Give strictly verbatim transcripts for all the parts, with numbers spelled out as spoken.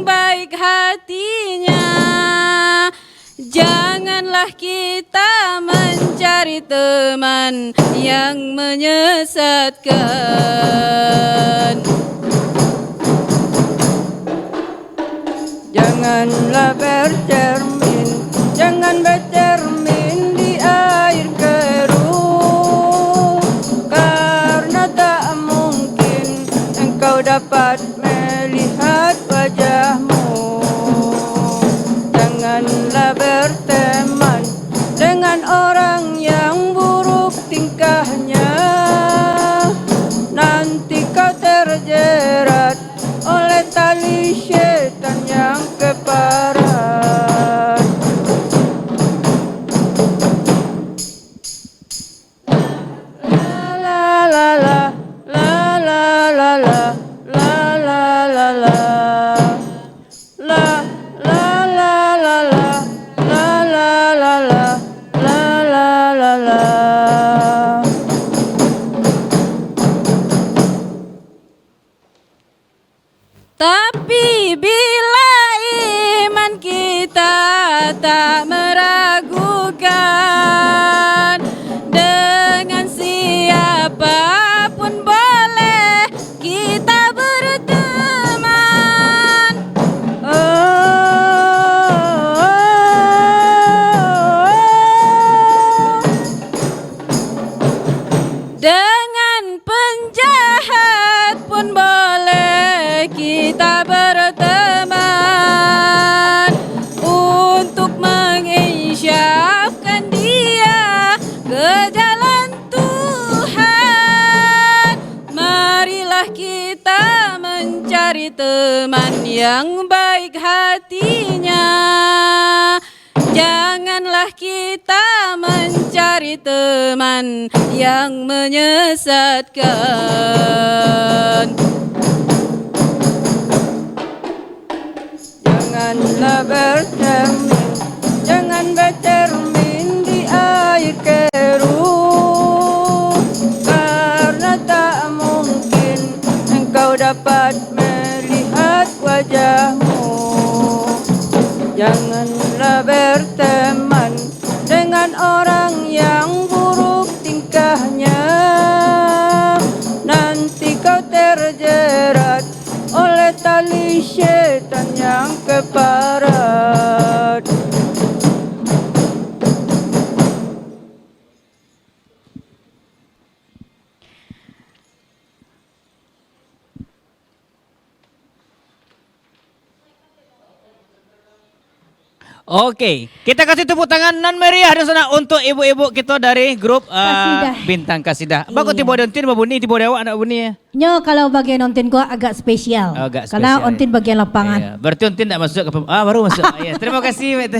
baik hatinya. Janganlah kita mencari teman yang menyesatkan. Janganlah bercermin, jangan bercermin di air keruh, karena tak mungkin engkau dapat melihat wajahmu. Janganlah berteman dengan orang yang buruk tingkahnya. Nanti kau terjerat oleh tali setan yang keparat. La, la, la, la. La, la, la, la, la. La, la, la, la, la. La, la, la, la. Tapi bila iman kita tak meragukan, dengan siapa pun boleh kita berteman. Oh, oh, oh, oh. Dengan penjahat pun boleh kita berteman, untuk menginsyafkan dia ke jalan Tuhan. Marilah kita mencari teman yang baik hatinya. Janganlah kita mencari teman yang menyesatkan. Janganlah bercermin, jangan bercermin di air keruh, karena tak mungkin engkau dapat melihat wajahmu. Janganlah berteman dengan orang yang buruk tingkahnya. Nanti kau terjerat oleh tali setan yang keparat. Oke, kita kasih tepuk tangan nan meriah di sana untuk ibu-ibu kita dari grup, eh, Kasidah. Bintang Kasidah. Bako Iya. tibo di ontin babunyi, tibo di awak ndak bunyi, ya? Nyo kalau bagian ontin ko agak spesial. Agak Karena spesial, ontin ya. bagian lapangan. Iya, berarti ontin ndak masuk ke pem-, ah, baru masuk. Ah, iya, terima kasih, Mek.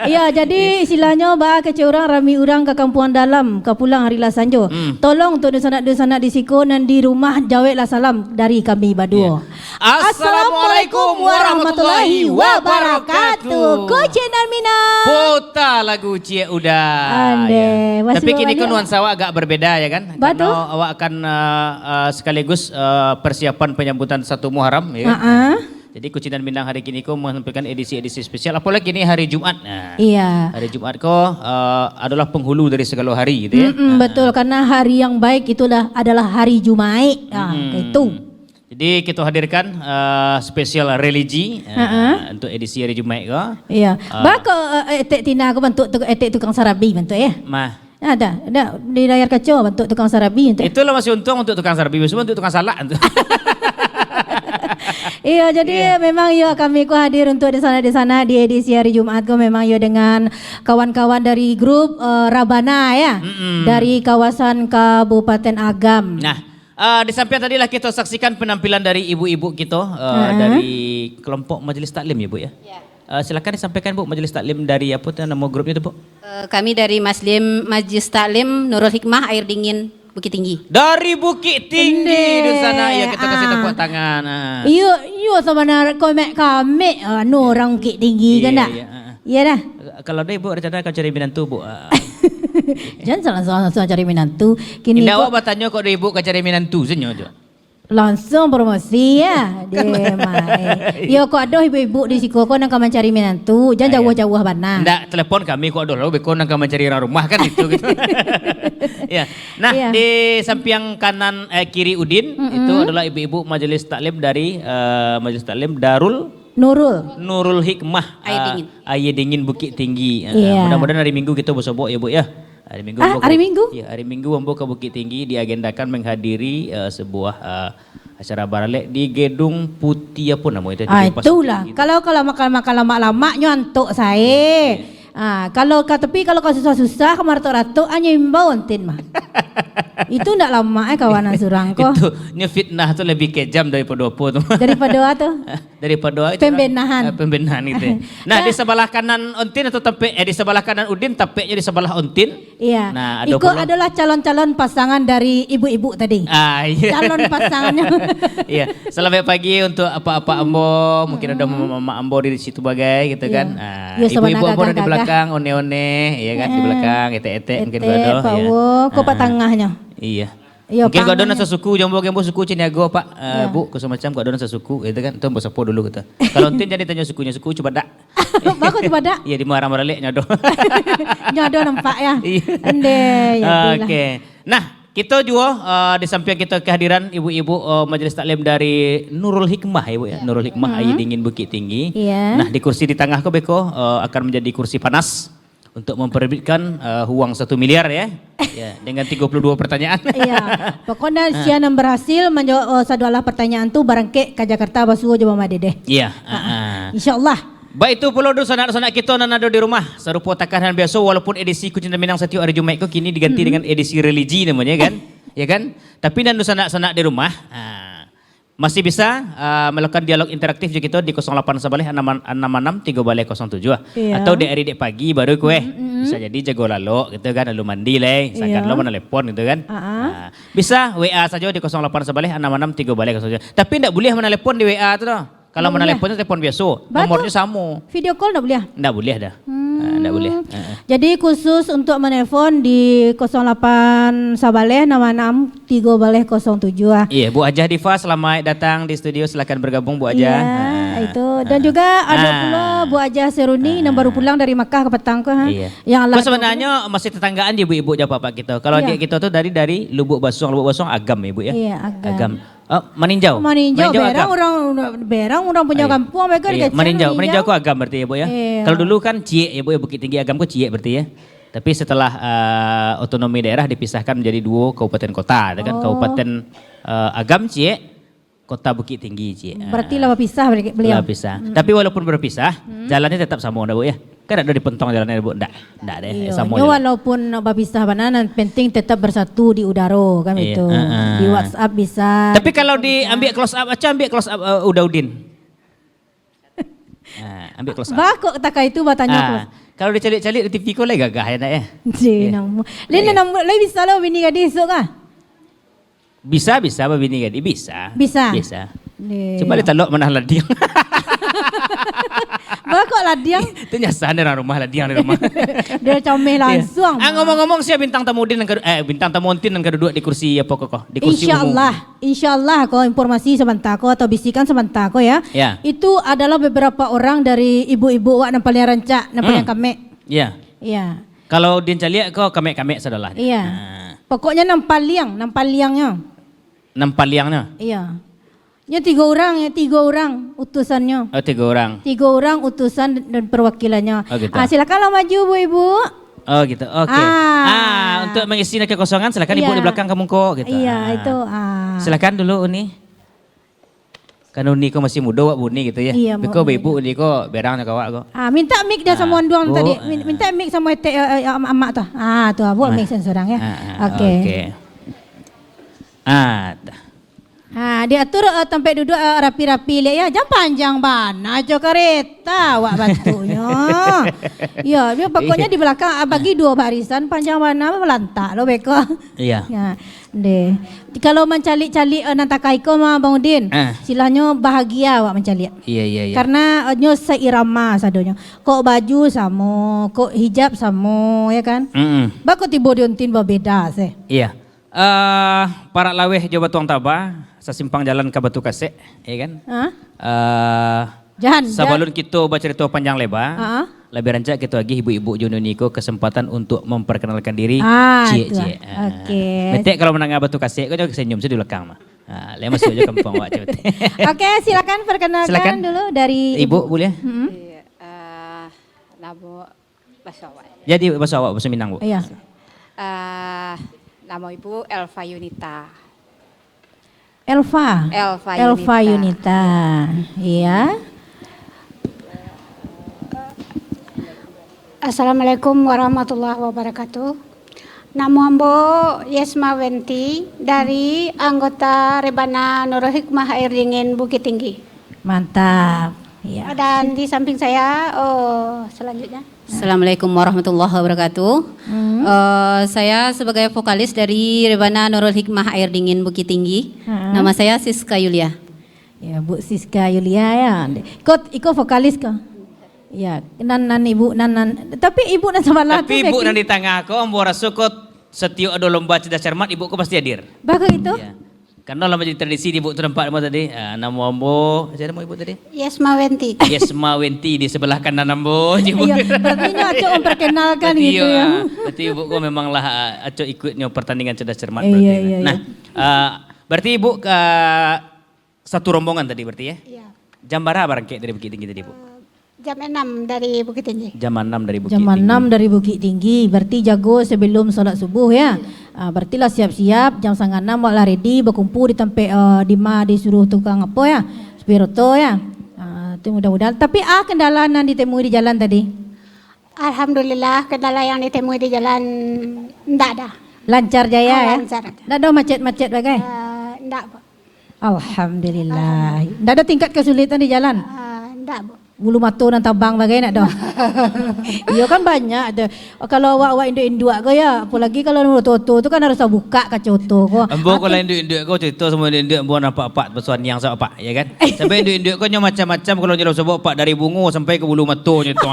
Iya, jadi Oke. istilahnyo ba kecek urang, rami urang ka kampuang dalam, ka pulang hari lah sanjo. Hmm. Tolong untuk dunsanak-dunsanak di siko nan di rumah, jaweklah salam dari kami baduo. Iya. Assalamualaikum warahmatullahi wabarakatuh. Kucing dan Minang. Puta lagu Ciek Uda. Ande, Ya. masih Tapi bawa kini ko baliak. nuansa awak agak berbeda, ya kan? Betul. Karena awak akan, eh, eh, sekaligus, eh, persiapan penyambutan satu Muharram, ya kan? Ha-ha. Jadi Kucing dan Minang hari kini ko menampilkan edisi-edisi spesial. Apalagi ini hari Jumat. Nah, Iya. hari Jumat ko, eh, adalah penghulu dari segala hari, gitu ya. Mm-mm, Nah. betul. Karena hari yang baik itulah adalah hari Jumaik. Ah, Mm-mm. itu. Jadi, kita hadirkan, eh, spesial religi, eh, Heeh. untuk edisi hari Jumaik ko. Iya. Ah. Bako, eh, etek Tina ko bantuk tu, etek tukang sarabi bantuk, ya? Mah. Ada, ada di layar kaca bantuk tukang sarabi bantuk. Itulah masih untung untuk tukang sarabi, biasanya untuk tukang salak bantuk. Iya, jadi Iya. memang yo kami ko hadir untuk di sana, di sana di edisi hari Jumat ko memang yo dengan kawan-kawan dari grup, eh, Rabana ya, Mm-mm. dari kawasan Kabupaten Agam. Nah, Ah, di sampiang tadi lah kita saksikan penampilan dari ibu-ibu kita, ah, Ha. dari kelompok Majelis Taklim, ya, Bu, ya? Ya. Ah, silakan disampaikan, Bu, Majelis Taklim dari apa tu nama grupnya tu, Bu? Eh, kami dari Maslim, Majelis Taklim Nurul Hikmah Air Dingin Bukit Tinggi. Dari Bukit Tinggi Tinggi. di sana, ya, kita kasih Ah. tepuk tangan. Ah. Iyo, iyo, sabanarnyo komek kami, anu, orang Bukit Tinggi, kan Iya, dak? iya, ah. Iya dah. Kalau ada ibu rencana akan cari minantu, Bu. Ah. Jangan langsung, langsung cari minantu. Kini Indak ko awak batanyo kok ada ibu ka cari minantu, senyo jo. Langsung promosi ya. Deh, mai. Yo, kok ado ibu-ibu di siko ko nan ka mancari minantu, jan jauah-jauah bana. Ndak, telepon kami kok ado lo, beko nan ka mancari urang rumah kan itu gitu. Ya. Nah, iya, di sampiang kanan, eh, kiri Udin, mm-mm, itu adalah ibu-ibu majelis taklim dari, eh, majelis taklim Darul Nurul. Nurul Hikmah, Aia ah, Dingin. Aia Dingin Bukittinggi. Ah, iya, mudah-mudahan hari Minggu kita basobok ya, Bu, ya. Hari Minggu. Ah, ambo hari ke, Minggu? Ya, hari Minggu ambo ke Bukittinggi diagendakan menghadiri, eh, sebuah, eh, acara baralek di Gedung Putih, apa nama itu? Ah, gedung Pasar itulah. Tinggi itu. Kalau, kalau makan-makan lamak-lamak nyo antok sae. Iya, iya. Ah, kalau ka, tapi kalau ka susah-susah, ka maratok-ratok, hanyo imbau ontin mah. Itu ndak lamak eh kawan surang ko. Itu nyo fitnah tu lebih kejam daripada apa tu. Daripada apa tu? Daripada itu, pembenahan. Eh, pembenahan gitu ya. Nah, ya, di sebelah kanan ontin atau tampek, eh, di sebelah kanan Udin, tampeknyo di sebelah ontin. Iya. Nah, ado iko pulo adalah calon-calon pasangan dari ibu-ibu tadi. Ah, iya. Calon pasangannya. Iya. Selamat pagi untuk apak-apak ambo, mungkin ada, mm-mm, mamak-mamak ambo di situ bagai gitu kan. Iya. Ah, iya, ibu-ibu ambo di belakang, one-one, ya kan, di belakang, etek-etek mungkin ada, Pak ya. Wo, kok Pak, ah, tangahnyo. Iya. Iya, mungkin kok ado nan sasuku, jambo-jambo suku Caniago, Pak, eh, iya, Bu, kok samacam kok ado nan sasuku, gitu kan, tu ambo sapo dulu gitu. Kalau ontin jan ditanyo sukunyo, suku Cubadak. Bagus Cubadak. Iya, di Muara Baralek nyo ado. Nyo ado nampak ya. Iya. Ende, ya, oke. Nah, kito juo, eh, di sampiang kito kehadiran ibu-ibu, eh, Majelis Taklim dari Nurul Hikmah, Ibu ya. Iya. Nurul Hikmah, mm-mm, Aia Dingin Bukittinggi. Iya. Nah, di kursi di tangah ko beko, eh, akan menjadi kursi panas untuk memperebutkan, eh, uang satu miliar ya. Ya, dengan tiga puluh dua pertanyaan. Iya. Pokoknya, ah, sia nan berhasil menjawab, eh, sadoalah pertanyaan tu barangkek ka Jakarta basuo jo Mama Dedeh. Iya, ah, ah, ah. Insyaallah. Baik tu pulo dunsanak-dunsanak kito nan ado di rumah. Sarupo takah nan biaso, walaupun edisi Kucinta Minang satiok hari Jumaik ko kini diganti, hmm, dengan edisi religi namanya kan? Ya kan? Tapi nan dunsanak-sanak di rumah, ah, masih bisa, ah, melakukan dialog interaktif jo kito di kosong lapan sabaleh anam, anam anam tigo baleh kosong tujuah. Iya. Atau dek ari dek pagi baru kueh. Mm, mm, mm. Bisa jadi jago lalok gitu kan, lalu mandi lai, sangkan, iya, lo manalepon gitu kan. Ah, ah. Ah, bisa W A sajo di kosong lapan sabaleh anam anam tigo baleh kosong tujuah. Tapi ndak buliah manalepon di W A tu doh. Kalau, ndak buliah, manalepon tu telepon biaso, batua, nomornyo samo. Video call ndak buliah? Ndak buliah dah. Hmm. Ah, ndak buliah. Ah, ah. Jadi khusus untuk menelpon di kosong lapan sabaleh anam anam tigo baleh kosong tujuah. Iya, Bu Ajah Diva, selamat datang di studio. Silakan bergabung, Bu Ajah. Iya, ah, itu. Dan, ah, juga ada, ah, pula Bu Ajah Seruni, ah, yang baru pulang dari Makkah ka patang ko, ha? Iya. Yang, ko lah, sebenarnya masih tetanggaan di ibu-ibu jo bapak-bapak kito. Kalau, iya, adik kito tu dari, dari Lubuk Basuang, Lubuk Basuang Agam, Ibu, ya? Iya, Agam. Agam. Oh, Maninjau. Maninjau, Maninjau berang Agam. Urang, berang urang punyo, iya, kampuang, mereka, iya, dikecek Maninjau, Maninjau. Maninjau ko Agam berarti ya, Bu, ya? Iya. Kalau dulu kan ciek ya, Bu, ya, Bukittinggi Agam ko ciek berarti ya. Tapi setelah, eh, otonomi daerah dipisahkan menjadi duo kabupaten kota, ya kan? Oh. Kabupaten, eh, Agam ciek, Kota Bukittinggi ciek. Berarti, ah, lah bapisah beli-, beliau. Lah bapisah. Hmm. Tapi walaupun berpisah, hmm, jalannya tetap samo dah, Bu, ya? Kan ado dipontong jalannya, Bu? Ndak, ndak deh, iyo, samo nyo jalan. Walaupun bapisah bana, nan penting tetap bersatu di udaro, kan, iya, itu. Heeh. Di WhatsApp bisa. Tapi kalau di, bisa, ambiak close up, Aca ambiak close up, eh, Uda Udin. Nah, ambiak close up. Bakok takai tu batanyo. Ah, close. Kalau dicaliak-caliak di T V ko lai gagah ya, nak, ya? Ji, iya, namo. Lai, iya, namo, lai bisa lah bini gadih esok kah? Bisa, bisa, babini gadih, bisa. Bisa? Bisa. Deh. Cuma dia talok manah ladiang. Bakok ladiang. Itu nyasar deh orang rumah, ladiang di rumah. Dia comeh, iya, langsung. Ah, ngomong-ngomong, sia bintang tamu Udin nan ka-, eh, bintang tamu Ontin nan ka duduak di kursi apa ko, ko? Di kursi umum. Insyaallah, insyaallah ko, informasi sabanta ko atau bisikan sabanta ko ya. Ya. Itu adalah beberapa orang dari ibu-ibu awak nan paling rancak, nan paling, hmm, kamek. Ya. Ya. Kalau Din caliak ko kamek-kamek sadolah. Iya. Ah. Pokoknya nan paliang, nan paliangnyo. Nan paliangnyo? Iya. Nyo tigo urang, nyo tigo urang utusannyo. Oh, tigo urang. Tigo urang utusan dan perwakilannya. Oh, gitu. Ah, silakanlah maju, Bu, Ibu. Oh, gitu. Oke. Ah. Ah, untuk mengisi kekosongan, silakan Ibu, iya, di belakang ka muko, gitu. Iya, ah, itu, ah. Silakan dulu, Uni. Kan Uni ko masih mudo, wak buni gitu ya. Iya, beko, Bu, ibu Uni ko berang nyo ka awak ko. Ah, minta mic dia, ah, sama Onduang, Bu, tadi. Min-, ah, minta mic sama etek, eh, eh, amak-amak tu. Ah, tu, ah, Bu, ah, mic surang ya. Ah, ah, oke. Oke. Ah, dah. Ha, diatur, eh, tampek duduak, eh, rapi-rapi liak ya. Jan panjang bana jo kareta awak batuknyo. Ya, dia pokoknya, iya, di belakang, ah, bagi duo barisan, panjang bana, malantak lo beko. Iya. Ya, deh. Kalau mancaliak-caliak, eh, nan takai ko mah, Bang Udin, ah, silahnyo bahagia awak mancaliak. Iya, iya, iya. Karena, eh, nyo seirama sadonyo. Kok baju samo, kok hijab samo, ya kan? Mm-mm. Bako tibo di Ontin babeda seh. Iya. Eh, parak laweh jo batuang taba, sasimpang jalan ka Batu Kasek, ya kan? Hah? Eh, Jan, sabalun Jan. Kito bacarito panjang leba, Ha-ha. Labiah rancak kito agih ibu-ibu jo nuni ko kesempatan untuk memperkenalkan diri. Ah, ciek, tu. Ciek. Ah. Oke. Betek kalau mandanga Batu Kasek ko, jangan senyum sajo di belakang mah. Ah, lai masuk jo kampuang awak, ciek betek. Oke, silakan perkenalkan Silakan. Dulu dari Ibu, Ibu. Boleh? Mm-mm. Iya, eh, namo Baso awak. Jadi, baso awak, baso Minang, Bu. Iya. Ah, namo Ibu Elva Yunita. Elva? Elva Elva Yunita. Yunita. Iya. Assalamualaikum warahmatullahi wabarakatuh. Namo ambo Yesma Wenti dari anggota Rebana Nurul Hikmah Air Dingin Bukittinggi. Mantap. Iya. Dan di samping saya, oh, selanjutnya. Assalamualaikum warahmatullahi wabarakatuh. Hmm. Eh, saya sebagai vokalis dari Rebana Nurul Hikmah Air Dingin Bukittinggi. Ha. Nama saya Siska Yulia. Ya, Bu Siska Yulia ya. Iko, iko vokalis ko? Ya, nan, nan ibu, nan, nan. Tapi ibu nan sabalah Tapi tu, ibu Becky. Nan di tangah ko, ambo raso ko satiok ado lomba cerdas cermat, ibu ko pasti hadir. Bagus itu? Ya. Karano lah manjadi tradisi di ibu tu nampak mo tadi. Ah, namo ambo, sia namo ibu tadi? Yesma Wenti. Yesma Wenti di sebelah kanan ambo, ibu. Iya, berarti nyo acok memperkenalkan Berarti gitu iyo, ya. Ah, berarti ibu ko memang lah, ah, acok ikut nyo pertandingan cerdas cermat Iya, berarti. Iya, Nah, iya. Ah, berarti ibu ka satu rombongan tadi berarti ya? Iya. Jam bara barangkek dari Bukittinggi tadi, Bu? Eh, jam enam dari Bukittinggi. Jam enam dari Jam Bukittinggi. Enam dari Bukittinggi, berarti jago sebelum solat subuh ya. Iya. Ah, berarti lah siap-siap, jam setengah enam awak lah ready, bakumpul di tampek, eh, di ma disuruh tukang apo ya? Supir oto ya. Ah, tu mudah-mudahan. Tapi ah kendala nan ditemui di jalan tadi? Alhamdulillah, kendala yang ditemui di jalan ndak ada. Lancar jaya Ah, ya? Lancar. Ndak ada macet-macet bagai? Eh, ndak, Bu. Alhamdulillah. Ndak ada tingkat kesulitan di jalan? Ah, ndak, Bu. Bulu mato nan tabang bagai ndak ada? Iyo kan banyak tu. Kalau awak-awak induak-induak ko ya, apolagi kalau nan oto-oto tu kan harus buka kaco oto ko. Ambo Atau kalau induak-induak ko carito samo induak-induak ambo nan apak-apak basuaniang samo apak, ya kan? Sampai induak-induak ko nyo macam-macam kalau nyo lah sobok, Pak, dari bungo sampai ka bulu mato nyo tu.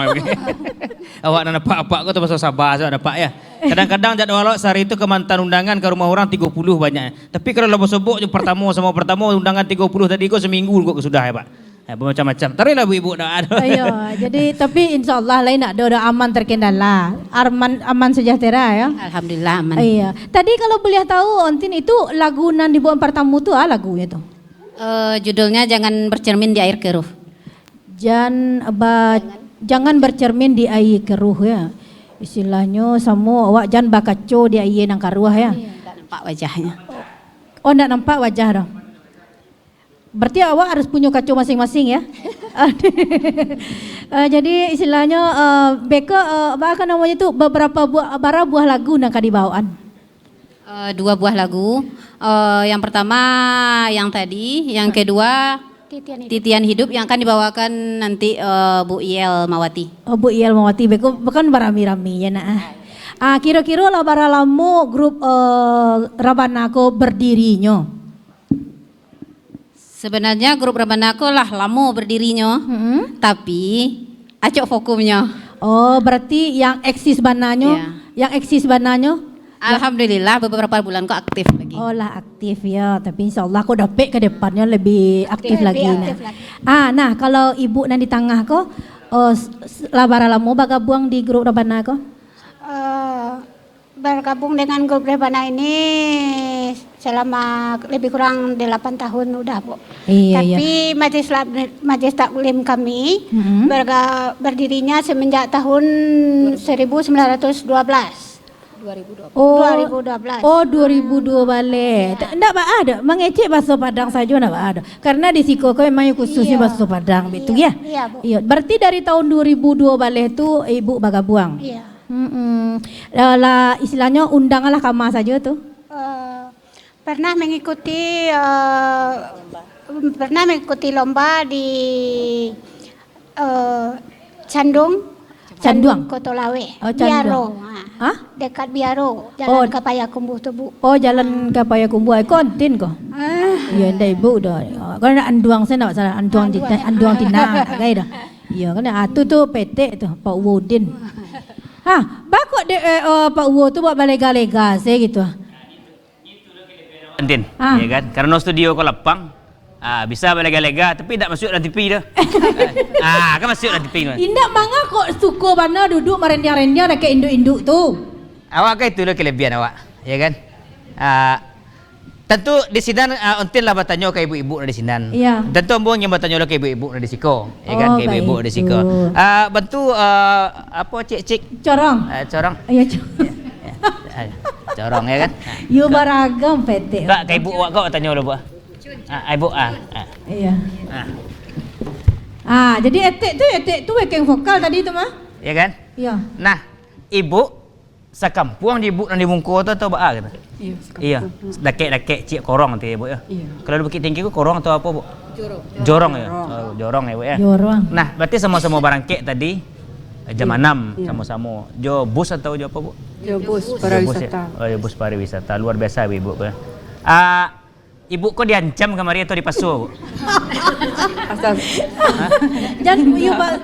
Awak nan apak-apak ko tu pasal saba sajo apak ya. Kadang-kadang jadwal awak sahari tu ka maanta undangan ka rumah urang tigo puluah banyak. Tapi kalau lah basobok jo partamo samo partamo, undangan tigo puluah tadi ko saminggu ko sudah ya, Pak. Ya, bamacam-macam. Taruihlah bu ibu doa tu. Iyo, jadi tapi insya Allah lain nak doa aman terkendala. Arman, aman sejahtera ya. Alhamdulillah aman. Iya. Tadi kalau boleh tahu Ontin itu lagu nan dibuat partamo tu ah lagunyo tu. Eh, judulnya Jangan Bercermin di Air Keruh. Jan ba, jangan bercermin di aia keruh ya. Istilahnyo samo awak jan bakaco di aia nan karuah ya. Ndak nampak wajahnyo. Oh, ndak nampak wajah doh. Berarti awak harus punyo kaco masing-masing ya. Eh, jadi istilahnyo, eh, beko, eh, apa namonyo tu, beberapa buah, bara buah lagu nan ka dibawoan? Eh, dua buah lagu. Eh, yang pertama yang tadi, yang kedua Titian Hidup. Titian Hidup yang akan dibawakan nanti, eh, Bu Iel Mawati. Oh, Bu Iel Mawati, beko, bukan barami-rami ya nak ah. Ah, kiro-kiro lah bara lamo grup, eh, Rabana ko berdirinyo? Sebenarnya grup Rabana ko lah lamo berdirinyo, Mm-mm. tapi acok vakumnyo. Oh, berarti yang eksis bananyo, Iya. yang eksis bananyo? Alhamdulillah, beberapa bulan ko aktif lagi. Oh, lah aktif ya, tapi insya Allah ko dapek ke depannyo lebih aktif Lebih lagi nah. aktif lagi. Ah, nah, kalau ibu nan di tangah ko, oh, s-, s-, lah bara lamo bagabuang di grup Rabana ko? Eh, bergabung dengan grup Rebana ini selama lebih kurang delapan tahun udah, Bu. Iya, iya. Tapi Majelis Lab-, Majelis Taklim kami Mm-mm. berga-, berdirinya semenjak tahun seribu sembilan ratus dua belas. Dua ribu dua belas. Oh. Dua ribu dua belas. Oh, dua ribu dua baleh. Iya. Tak, ndak baa doh. Mangecek bahaso Padang sajo ndak baa doh. Karena di siko ko memang khususnyo Iya. bahaso Padang, betul Iya. ya? Iya, Bu. Iya. Berarti dari tahun dua ribu dua baleh tu ibu bagabuang? Iya. Mm-mm. Lah, lah, istilahnyo undangan lah kama sajo tu? Eh, pernah mengikuti, eh, pernah mengikuti lomba di, eh, Candung, Candung. Candung Koto Laweh, Oh, Candung. Biaro, ha. Hah? Dekat Biaro, jalan Oh. ka Payakumbuh tu, Bu. Oh, jalan ka Payakumbuh. Ai, ko Ontin ko? Ah. Iyo, ndak ibu doh. Ko nak Anduang, sajo ndak masalah. Anduang Anduang. Tina-, Anduang Tina, ndak gai doh. Iyo, kan, ah, tu, tu petek tu, Pak Uwo Udin. Ha, baa kok dek, eh, eh, Pak Uwo tu buek balega-lega se gitu. Antin, ah, ya kan? Karena studio ko lapang, ah, bisa balega-lega, tapi indak masuk dalam T V tu. Ah, kan masuk dalam T V tu. Indak, manga kok suko bana duduk marendiang-rendiang dakek induk-induk tu? Awak kan itu lo kelebihan awak, ya kan? Ah, tentu di sinan, ah, Ontin lah batanyo ka ibu-ibu nan di sinan. Iya. Tentu ambo ingin batanyo lo ka ibu-ibu nan di siko, ya kan? Oh, ka ibu-ibu di siko. Baik tu. Ah, bantu, ah, apa, cik-cik? Corong. Ah, corong. Iya, corong. Ya, ya. Ah, corong, ya kan? Yo, baragam petek. Kak, ka ibu awak kau tanyo lo, Bu. Ah, ibu, ah, ah. Iya. Ah. Ah, jadi etek tu, etek tu backing vokal tadi tu mah. Ya kan? Iya. Nah, ibu, sakampuang di ibu nan di muko tu atau baa gitu? Iya, sakampuang. Iya. Dakek-dakek ciek korong tu ya, Bu, ya? Iya. Kalau di Bukittinggi ko korong atau apa, Bu? Jorong. Jorong ya? Jorong. Oh, jorong ya, Bu, ya? Jorong. Nah, berarti samo-samo barangkek tadi, eh, jam anam, iya, samo-samo. Jo bus atau jo apa, Bu? Jo bus. Jo bus ya? Pariwisata. Oh, jo bus pariwisata. Luar biasa, Bu, Ibu, ya. Ah, Ibu ko diancam kamari atau dipasuo, Bu? Asal. Jan, iyo, ba-,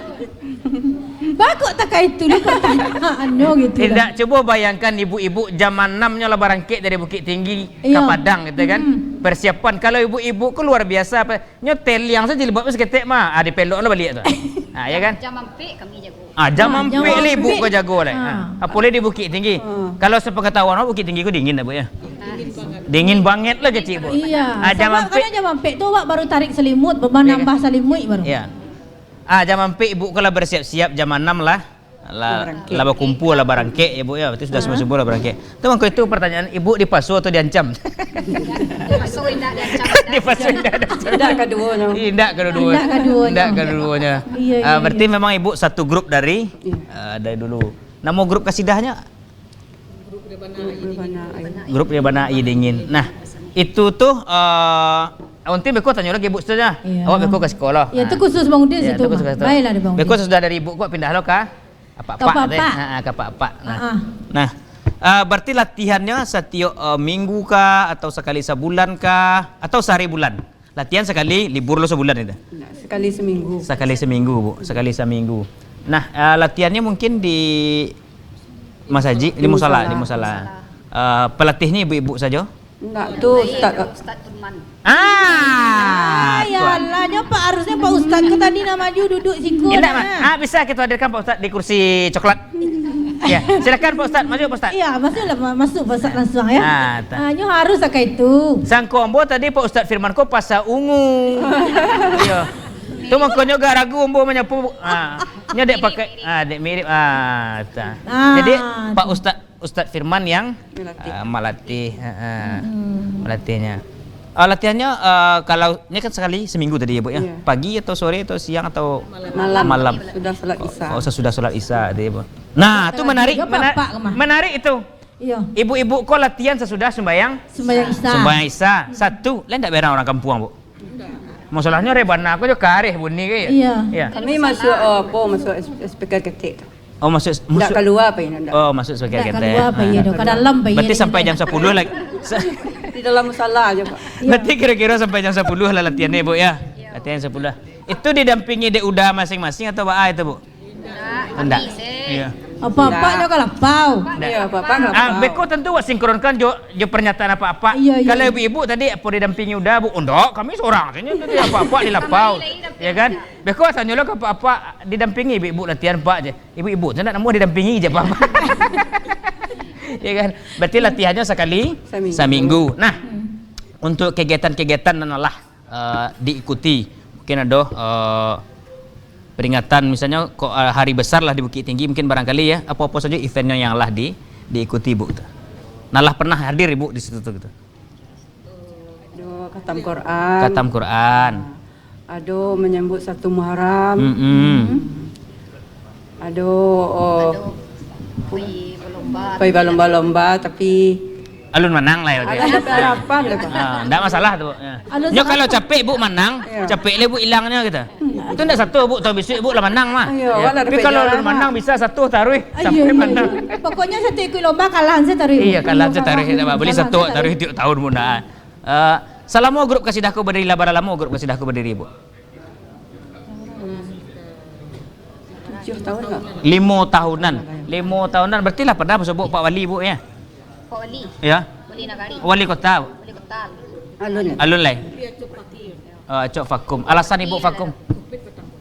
bakok takai tu lo pertanyaannyo gitu. Indak, cubo bayangkan ibu-ibu jam anam nyo lah barangkek dari Bukittinggi ka Padang gitu kan. Hmm. Persiapan. Kalau ibu-ibu ko luar biasa, apa, nyo teliang sajo jilbab saketek mah, ah, dipelok lo baliak tu. Ah, ya kan? Jam ampek kami jago. Ah, jam ampek lah ibu ko jago lah. Ah. Apolai di Bukittinggi. Ah. Kalau sepengetahuan awak, Bukittinggi ko dingin dah, Bu, ya? Dingin banget lah kecik, Bu. Iya. Ah, jam ampek. Sabab kadang jam ampek tu awak baru tarik selimut, ba-, manambah salimuik baru. Iya. Ah, jam ampek ibu ko lah bersiap-siap, jam anam lah. Lah, lah bakumpul, lah barangkek ya, Bu, ya. Berarti sudah semua-semua lah barangkek. Tu mangko itu pertanyaan, ibu dipasuo atau diancam? Dipasuo indak, diancam indak. Dipasuo indak, diancam. Indak kaduonyo. Indak kaduo-duo. Indak kaduonyo. Indak kaduo-duonyo. Iya, iya, berarti memang ibu satu grup dari, eh, dari dulu. Namo grup kasidahnyo? Grup Rebana Aia Dingin. Nah, itu tu, eh, Ontin beko tanyo lagi ibu situ aja. Iya. Awak beko ka sikolah. Ya, tu khusus Bang Udin situ, Bang. Baiklah deh, Bang Udin. Beko sudah dari ibu ko pindah lo ka apak-apak. Ka apak-apak. Ha, ha, ka apak-apak. Nah. Ah, ah. Nah, eh, berarti latihannya setiap, eh, minggu kah, atau sekali sebulan kah, atau sehari bulan? Latihan sekali, libur lo sebulan itu? Nah, sekali seminggu. Sekali seminggu, Bu. Sekali seminggu. Nah, eh, latihannya mungkin di masajik, di musala, di musala. Eh, pelatihnya ibu-ibu saja? Enggak, tu Ustaz. Ustaz Firman. Ah, ya Allah, nyo Pak, harusnya Pak Ustaz tu tadi nak maju duduk siku. Indak, Mak. Ah, bisa kita hadirkan Pak Ustaz di kursi coklat. Ya, silakan Pak Ustaz, masuk Pak Ustaz. Iya, masuklah, ma-, masuk Pak Ustaz langsung ya. Ah, ta- Ah, nyo harus akai itu. Sangko ambo tadi Pak Ustaz Firman ko pasa ungu. Iya. Tu makonyo agak ragu ambo manyapu. Ah, nyo dek pakai, ah, dek mirip. Ah, ta. Ah. Jadi Pak Ustaz Ustaz Firman yang, ah, malatih, ha, ha. Hmm. Malatihnyo. Ah, latihannya, ah, kalau ini kan sekali seminggu tadi ya, Bu, ya? Iya. Pagi atau sore atau siang atau malam? Malam. Sudah salat Isya. Oh, sesudah salat Isya tadi ya, Bu. Nah, itu menarik, menarik itu. Iya. Ibu-ibu ko latihan sesudah sembahyang? Sembahyang Isya. Sembahyang Isya. Satu, lain tak berang orang kampuang, Bu? Masalahnya rebana ko jo kareh bunyi ke ya? Iya. Iya. Kami masuk, oh, apa, masuk S-, S P K ketek. Oh, masuk, masuk. Ndak kalua pai ndak. Oh, masuk S P K ketek. Ndak kalua pai, ah, ndak kalua. Ka dalam pai. Berarti sampai jam sepuluh lagi. Di dalam musala aja, Pak. Iya. Berarti kira-kira sampai jam sepuluh lah latihannya, Bu, ya? Iya. Latihan sepuluh. Itu didampingi dek uda masing-masing atau baa itu, Bu? Indak. Indak. Iya. Apak-apak nyo ka lapau. Iya, apak-apak ka lapau. Ah, beko tentu wak sinkronkan jo, jo pernyataan apak-apak. Iya, iya. Kalau ibu-ibu tadi, apo didampingi uda, Bu? Indak, kami sorang saja, tadi apak-apak di lapau. Ya kan? Beko tanyo lah ka apak-apak, didampingi ibu-ibu latihan, Pak, je. Ibu-ibu tu ndak namo didampingi je, Pak. Ya kan? Berarti latihannya sekali seminggu. Seminggu. Nah, hmm, untuk kegiatan-kegiatan nan lah eh, diikuti. Mungkin ado, eh, peringatan, misalnya, ko-, eh, hari besar lah di Bukittinggi, mungkin barangkali ya, apo-apo saja eventnya yang lah di-, diikuti, Bu, gitu. Nah, lah pernah hadir Ibu di situ tuh, gitu. Ado khatam Quran. Khatam Quran. Ado menyambut satu Muharram. Mm-mm. Hmm. Ado, oh, pai balomba, pai balomba-lomba, tapi alun manang lah, ya, Pak. Alun dapek harapan lah, Pak. Ah, ndak masalah tu, Bu. Ya. Alun. Nyo kalau capek, Bu, manang, iya, capek lah, Bu, ilangnyo gitu. Hmm. Itu ndak satu, Bu, tahu besok, Bu, lah manang mah. Iya, ya. Tapi kalau alun manang, bisa satu taruh, ah, iya, sampai manang. Pokoknya satu ikut lomba, kalah se taruh, Bu. Iya, kalah se taruh, ndak apa. Bali satu taruh tiap tahun, Bu, nah. Eh, salamo grup kasidah ko badiri, lah bara lamo grup kasidah ko badiri, Bu? Tujuh tahun, Pak. Limo tahunan. Limo tahunan. Berarti lah pernah basobok Pak Wali, Bu, ya? Pak Wali. Ya. Wali Nagari. Wali kota, Bu. Wali kota. Alun. Alun lai. Oh, acok vakum. Alasan ibu vakum?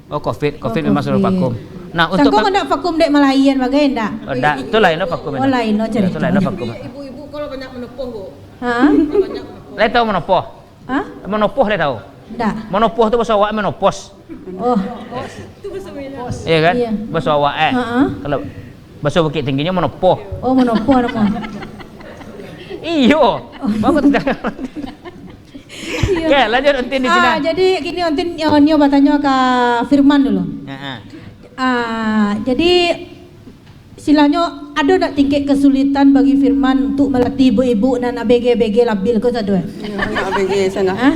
Oh, covid. Covid memang suruh vakum. Nah, untuk sangko vakum ndak vakum dek malaian bagai ndak? Oh, ndak. Tu lain lo vakum. Oh, lain lo. Ya, tu lain lo vakum. Ibu-ibu kalau banyak menopoh, Bu. Ha? Kalau banyak menopoh. Lai tahu menopoh? Ha? Menopoh lai tahu? Ndak. Menopoh tu bahasa awak menopos. Oh. Iya kan? Iya. Bahasa awak, eh. Ha-ha. Kalau bahasa Bukittingginyo menopoh. Oh, menopoh nama. Iyo. Bagus. Iya. Oke, lanjut Untin di sini. Ah, jadi gini Untin, eh, nio batanyo ka Firman dulu. Heeh. Ah, jadi istilahnya, ado ndak tingkat kesulitan bagi Firman untuk melatih ibu-ibu nan A B G-A B G labil ko sado, eh? Iyo, banyak A B G sana. Hah?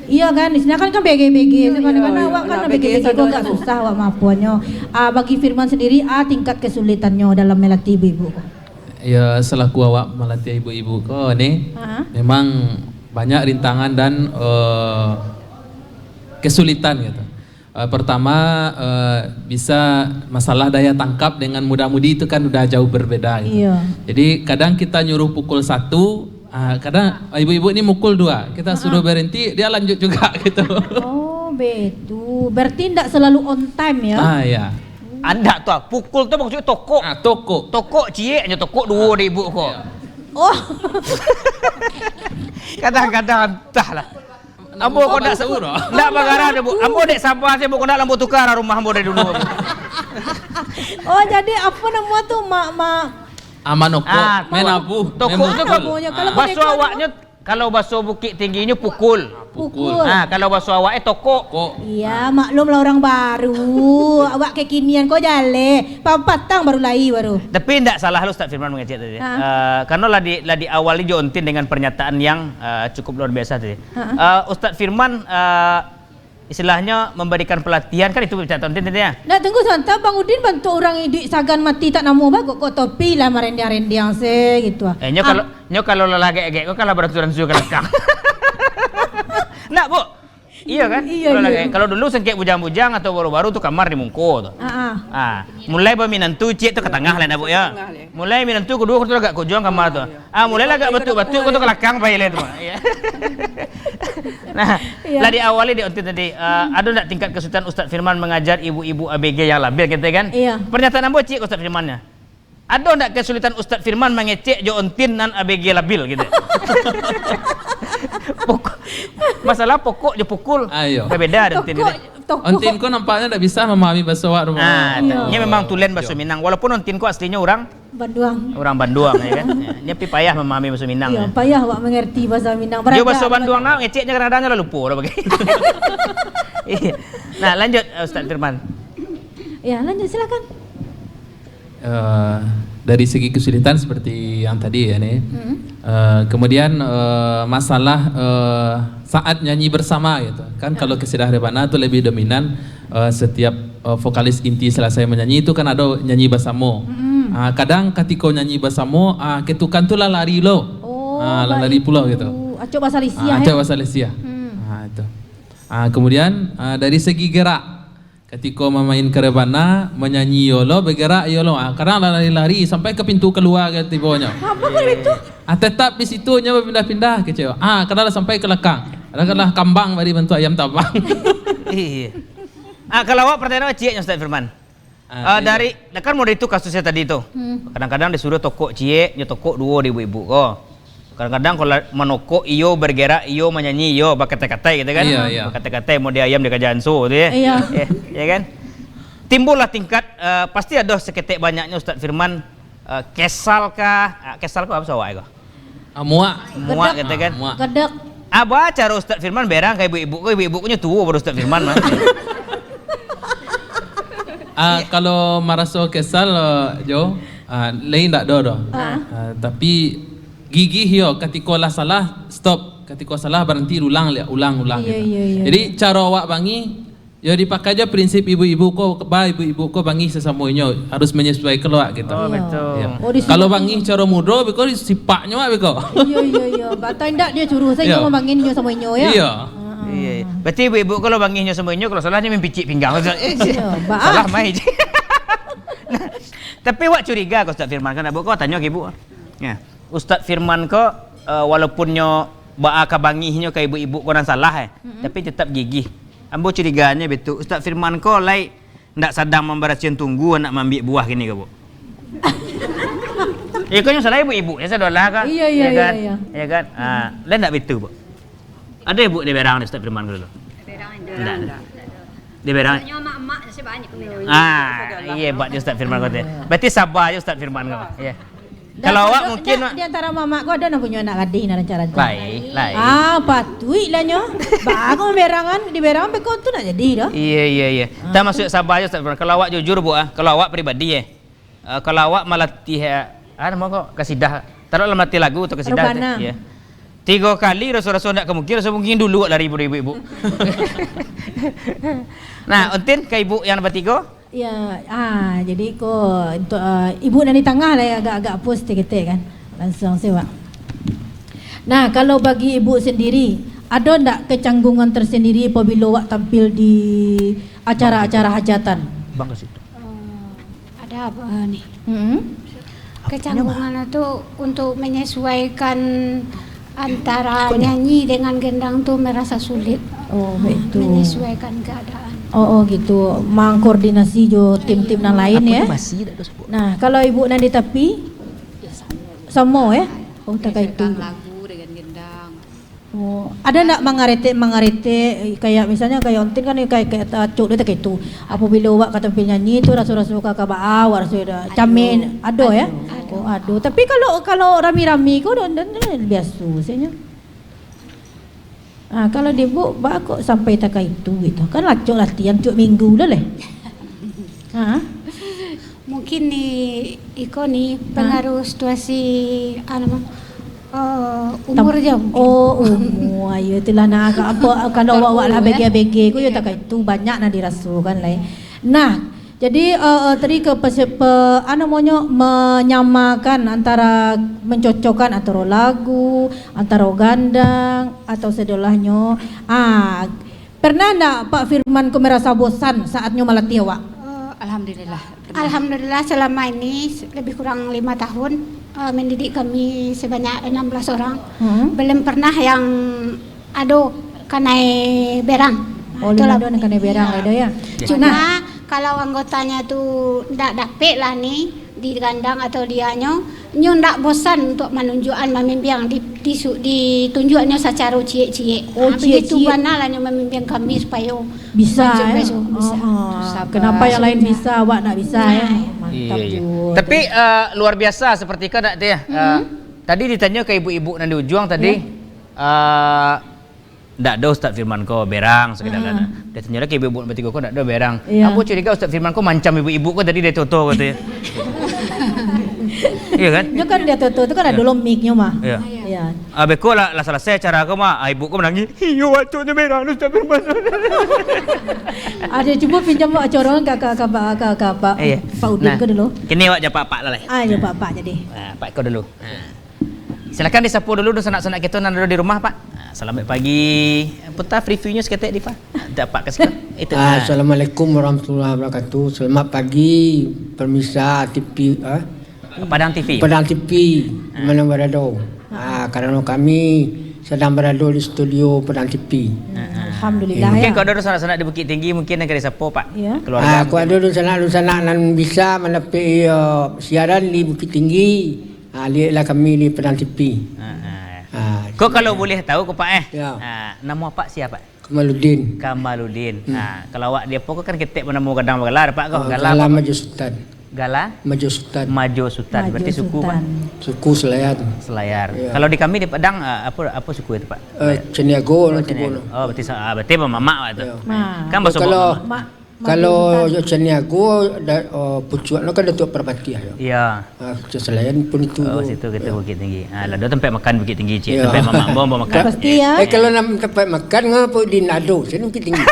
Iya kan, di sini kan, kan A B G-A B G, iyo, di mana-mana iyo, awak kan A B G-A B G ko agak susah awak maapuannyo. Ah, bagi Firman sendiri, ah, tingkat kesulitannya dalam melatih ibu-ibu ko? Ya, selaku awak melatih ibu-ibu ko ni, ha, memang banyak rintangan dan, eh, kesulitan gitu. Eh, pertama, eh, bisa masalah daya tangkap dengan muda-mudi itu kan udah jauh berbeda gitu. Iya. Jadi kadang kita nyuruh pukul satu, ah, kadang ibu-ibu ni mukul dua, kita suruh berhenti, dia lanjut juga gitu. Oh, betul. Berarti ndak selalu on time ya? Ah, ya. Andak tu ah, pukul tu maksudnya tokok. Ah, tokok. Tokok ciek nyo, tokok duo dek ibu ko. Iya. Oh. Kadang-kadang antahlah. Ambo ko ndak, ndak bagarah doh, Bu. Ambo dek saba se, Bu, ko ndak lah ambo tuka rumah ambo dari dulu. Oh, jadi apa nama tu, mak, mak? Ah, manokok, ah, menabuh, tokok tu memukul. Baso awaknyo, kalau baso Bukittingginyo pukul. Pukul. Ah, kalau baso awak, eh, tokok. Tokok. Iya, maklum lah orang baru. Awak kekinian ko jaleh. Pa-, patang baru lai baru. Tapi ndak salah lo Ustaz Firman mangecek tadi. Ha. Eh, karena lah di, lah diawali jo Untin dengan pernyataan yang, eh, cukup luar biasa tadi. Ha. Eh, Ustaz Firman, eh, istilahnya memberikan pelatihan, kan itu pernyataan Untin tadi ya? Nah, tunggu sabanta, Bang Udin bantuak urang iduik sagan mati tak namo bagok kok topi lah marendiang-rendiang se gitu ah. Eh, nyo kalau, nyo kalau lah lagek-agek ko kan lah baransu-ransu ka lakang. Nak, Bu? Iya kan? Iya, kalau iya. Lagi, kalau dulu sengkek bujang-bujang atau baru-baru tu kamar di mungko tu. Ah, ah. Ah, mulai baminantu ciek tu ka tangah lah, nak, Bu, ya. Ka tangah lah. Mulai minantu kedua tu agak ka ujuang kamar tu. Ah, iya. Ah, mulai lah agak batuak-batuak tu ka lakang pai lah tu. Iya. Nah, iya. Lah diawali di Untin tadi, ah, hmm, ada ndak tingkat kesulitan Ustaz Firman mengajar ibu-ibu A B G yang labil gitu kan? Iya. Pernyataan ambo ciek Ustaz Firman nya. Ado ndak kesulitan Ustaz Firman mangecek jo Untin nan A B G labil gitu? Pokok, masalah pokok jo pukul. Ah, iyo. Babeda ado Untin. Tokok, gitu. Tokok. Untin ko nampaknyo ndak bisa mamahami baso awak tu. Ah, iyo. Nyo memang tulen baso Minang. Walaupun Untin ko aslinyo urang Banduang. Urang Banduang, ya kan? Ya, nyo pi payah mamahami baso Minang, iyo, ya. Payah awak mangarti baso Minang. Yo, baso Banduang nah, ngeceknyo kadang-kadang lah lupo lah bagai. Iya. Nah, lanjut, eh, Ustaz Firman. Ya, lanjut, silakan. Eh, dari segi kesulitan seperti yang tadi ya, nih. Hmm. Eh, kemudian, eh, masalah, eh, saat nyanyi bersama gitu. Kan, ya, kalau kasidah rebana tu lebih dominan, eh, setiap, eh, vokalis inti selesai menyanyi tu kan ada nyanyi bersama. Hmm. Ah, kadang katiko nyanyi bersama, ah, ketukan tu lah lari lo. Oh, ah, lah lari pulo gitu. Acok bahasa Lisiah, ah, ya? Acok bahasa Lisiah. Hmm. Ah, itu. Ah, kemudian, ah, dari segi gerak, katiko mamainkan rebana, manyanyi iyo lo, bagerak iyo lo. Ah, kadang lah lari-lari sampai ka pintu kalua ka tibonyo. Apa kok itu? Ah, tetap di situ nyo bapindah-pindah kecek. Ah, kadang lah sampai ka lakang. Kadang-kadang lah kambang bari bantuak ayam tabang. Iya. Ah, kalau awak pertanyaan awak ciek nyo Ustaz Firman. Ah, dari, kan model itu kasusnya tadi tu. Hmm. Kadang-kadang disuruh tokok ciek, nyo tokok duo di ibu-ibu ko. Kadang-kadang kalau manokok iyo, bergerak iyo, manyanyi iyo, bakatai-katai gitu kan. Iya, iya. Bakatai-katai model ayam di kaja anso tu ya. Iya. Ya, ya kan? Timbullah tingkat, eh, pasti ada seketek banyaknya Ustaz Firman, eh, kesal kah? Ah, kesal kah apa sawak ko? Ah, muak. Muak gitu kan. Ah, muak. Gedek. Apa cara Ustaz Firman berang ka ibu-ibu ko, ibu-ibu ko nyo tuo baru Ustaz Firman mah. Ah, kalau maraso kesal, eh, Jo, ah, lain ndak do doh. Ah. Ah, tapi gigih yo, katiko lah salah, stop. Katiko salah, baranti, ulang, ulang, ulang, gitu. Iya, iya. Jadi, caro awak bangih, yo dipakai jo prinsip ibu-ibu ko, ba ibu-ibu ko bangih sasamo inyo, harus menyesuaikan lo awak, gitu. Oh, betul. Iya. Oh, kalau bangih caro mudo, biko sipaknyo awak biko. Iya, iya, iya. Batai ndak dia suruh sajo mamangih inyo samo inyo, ya? Iya. Ah. Iya, iya. Berarti ibu-ibu kalau bangih inyo samo inyo, kalau salah inyo mampicik pinggang. Iya, ba-, salah mai. Nah, tapi awak curiga ko Ustaz Firman, kan, Bu, ko tanyo ka ibu. Ya. Ustaz Firman ko, eh, walaupun nyo baa ka bangihnyo ka ibuk-ibuk ko nan salah, eh. Mm-mm. Tapi tetap gigih. Ambo curiganyo baitu, Ustaz Firman ko lai ndak sadang mambarasiahan tunggu, nak maambiak buah kini ko, Bu? Iyo, kan nyo salah ibuk-ibuk, yo, sadolah kan? Iyo, iyo, Yo kan? iyo, iyo. Yo kan? Ah, lai ndak baitu, Bu? Ado ibuk di berang di Ustaz Firman ko dulu? Di berang ado. Ndak ado. Di berang. Biasonyo amak-amak se banyak di berang. Ah, iyo, hebatnyo Ustaz Firman ko tu. Berarti saba se Ustaz Firman ko. Iyo. Kalau awak mungkin, di antaro mamak ko ado nan punyo anak gadih nan rancak-rancak. Lai, lai. Ah, patuik lah nyo. Baa ko berangan, di berang beko tu nak jadi doh. Iyo, iyo, iyo. Ah. Tamasuak saba se Ustaz Firman. Kalau awak jujur, Bu, ah, kalau awak pribadi, eh, eh, kalau awak malatih, eh, ah, namo ko, kasidah. Taruahlah malatih lagu atau kasidah tu. Rebana. Iyo. Tigo kali raso-raso ndak ka mungkin, raso mungkin dulu awak lari pado ibuk-ibuk. Nah, Untin, ka ibuk yang nombor tigo. Ya, ah, jadi ko untuk, ah, ibuk nan di tangah lah, agak-agak pos ketek-ketek kan. Lansuang se, Wak. Nah, kalau bagi ibuk sendiri, ado ndak kecanggungan tersendiri apabilo awak tampil di acara-acara hajatan? Bang ka situ. Eh, ada apa ni? Mm-mm. Kecanggungan tu untuk menyesuaikan antara nyanyi dengan gendang tu merasa sulit. Oh, baitu. Menyesuaikan keadaan. Oh, oh, gitu. Mangkoordinasi jo tim-tim nan lain, yo. Nah, kalau ibuk nan di tapi? Samo, yo? Oh, takah itu. Menyesuaikan lagu dengan gendang. Oh, ada ndak mangaretek-mangaretek, kayak misalnya kayak Untin kan kayak, kayak tacok dia kayak itu. Apabila awak ka tampil nyanyi tu raso-raso ka, ka baa, awak raso dah camin, ado, yo? Ado. Oh, ado. Tapi kalau, kalau rami-rami ko dah, dah, dah biaso sajo. Ah, kalau di ibuk, baa kok sampai takah itu gitu. Kan acok latihan tiok minggu lah leh. Ha? Mungkin ni, iko ni, ha? Pengaruh situasi, anu, eh, umur jo mungkin. Oh, umur. Ayo, itulah nah, ka-, apa, kalau awak-awak lah abege-abege ko, yo takah itu banyak nah dirasokan lah, eh. Nah, jadi, eh, eh, tadi ka pase-, pe-, anu namonyo, menyamakan antara, mencocokkan antara lagu, antara gandang, atau sadolahnyo. Ah, pernah ndak Pak Firman ko merasa bosan saat nyo malatih awak? Eh, alhamdulillah. Alhamdulillah, selama ini se-, lebih kurang lima tahun, eh, mendidik kami sebanyak enam belas orang. Hmm. Belum pernah yang ado kanai berang. Oh, itulah belum ado kanai berang, ya. Cuma, kalau anggotanya tu ndak dapek lah ni, di gandang atau dianyo, nyo ndak bosan untuk manunjuakan, mamimbiang, di, di su-, ditunjuaknyo sacaro ciek-ciek. Oh, ciek-ciek. Ah, begitu bana lah nyo mamimbiang kami supayo bisa, eh? Bisa. Oh, oh. Sabar. Kenapa yang lain bisa, awak ndak bisa, eh? Nah. Mantap. Iya, iya. Tapi, eh, luar biasa seperti ko ndak tu, ya? Eh, tadi ditanyo ka ibuk-ibuk nan di ujuang tadi, eh, ndak ado Ustaz Firman ko berang sakadar. Dia tanyo lagi ibuk-ibuk nan batigo ko ndak ado berang. Iya. Ambo curiga Ustaz Firman ko mancam ibuk-ibuk ko tadi dari toto ko tu, ya. Iya kan? Nyo kan dari toto tu kan ado lo mic-nyo mah. Iya. Iya. Ah, beko lah, lah salasai acara ko mah, ah, ibuk ko manangih. Iyo, acoknyo berang Ustaz Firman. Ada, cubo pinjam awak corongan ka, ka, ka, ka, ka, ka Pak, Pak Udin ko dulu. Kini awak jo Pak-pak lah, leh. Ah, jo Pak-pak jadi. Ah, Pak ko dulu. Ah. Silakan disapo dulu dunsanak-sanak kito nan ado di rumah, Pak. Ah, salamaik pagi. Puta preview-nyo saketek di, Pak. Dapat ka siko. Itu. Ah, ah. Assalamualaikum warahmatullahi wabarakatuh. Selamat pagi, pemirsa T V, ah. Padang T V. Padang T V, di mana berado. Ah, karano kami sadang berado di studio Padang T V. Ah, ah. Alhamdulillah, ya. Mungkin kalau ada sanak-sanak di Bukittinggi, mungkin nan ka disapo, Pak. Ya. Keluarga. Ah, kalau mungkin ada sanak-sanak nan bisa mandapek, eh, siaran di Bukittinggi, ah, lihatlah kami di Padang T V. Ah, ah. Ah, kok kalau boleh tahu, kok, Pak, eh? Ya. Ah, nama Pak siapa? Kamaludin. Kamaludin. Hmm. Ha, kalau awak di apo ko kan ketek banamo gadang bagala, Pak, ko? Oh, Gala Gala apo, Pak? Majo Sutan. Gala? Majo Sutan. Majo Sutan. Berarti suku, Pak? Suku Selayar. Selayar. Iya. Kalau di kami di Padang, eh, apo, apo suku itu, Pak? Eh, Caniago. Oh, nanti Caniago. Oh, berarti sa-, ah, berarti mamak, Pak, tu. Iya. Kan bahaso kalau mamak. Ma-, Majo Sutan. Kalau Caniago, da-, oh, pucuak no kan Datuak Parpatiah, yo. Iya. Ah, Kota Selayar pun itu. Oh, situ kita Bukittinggi. Ah, lah, ado tampek makan Bukittinggi, cik. Ya. Tampek mamak bom, bom makan. Pasti, ya. Eh, kalau nak tampek makan, ngapa di Nado? Sini Bukittinggi.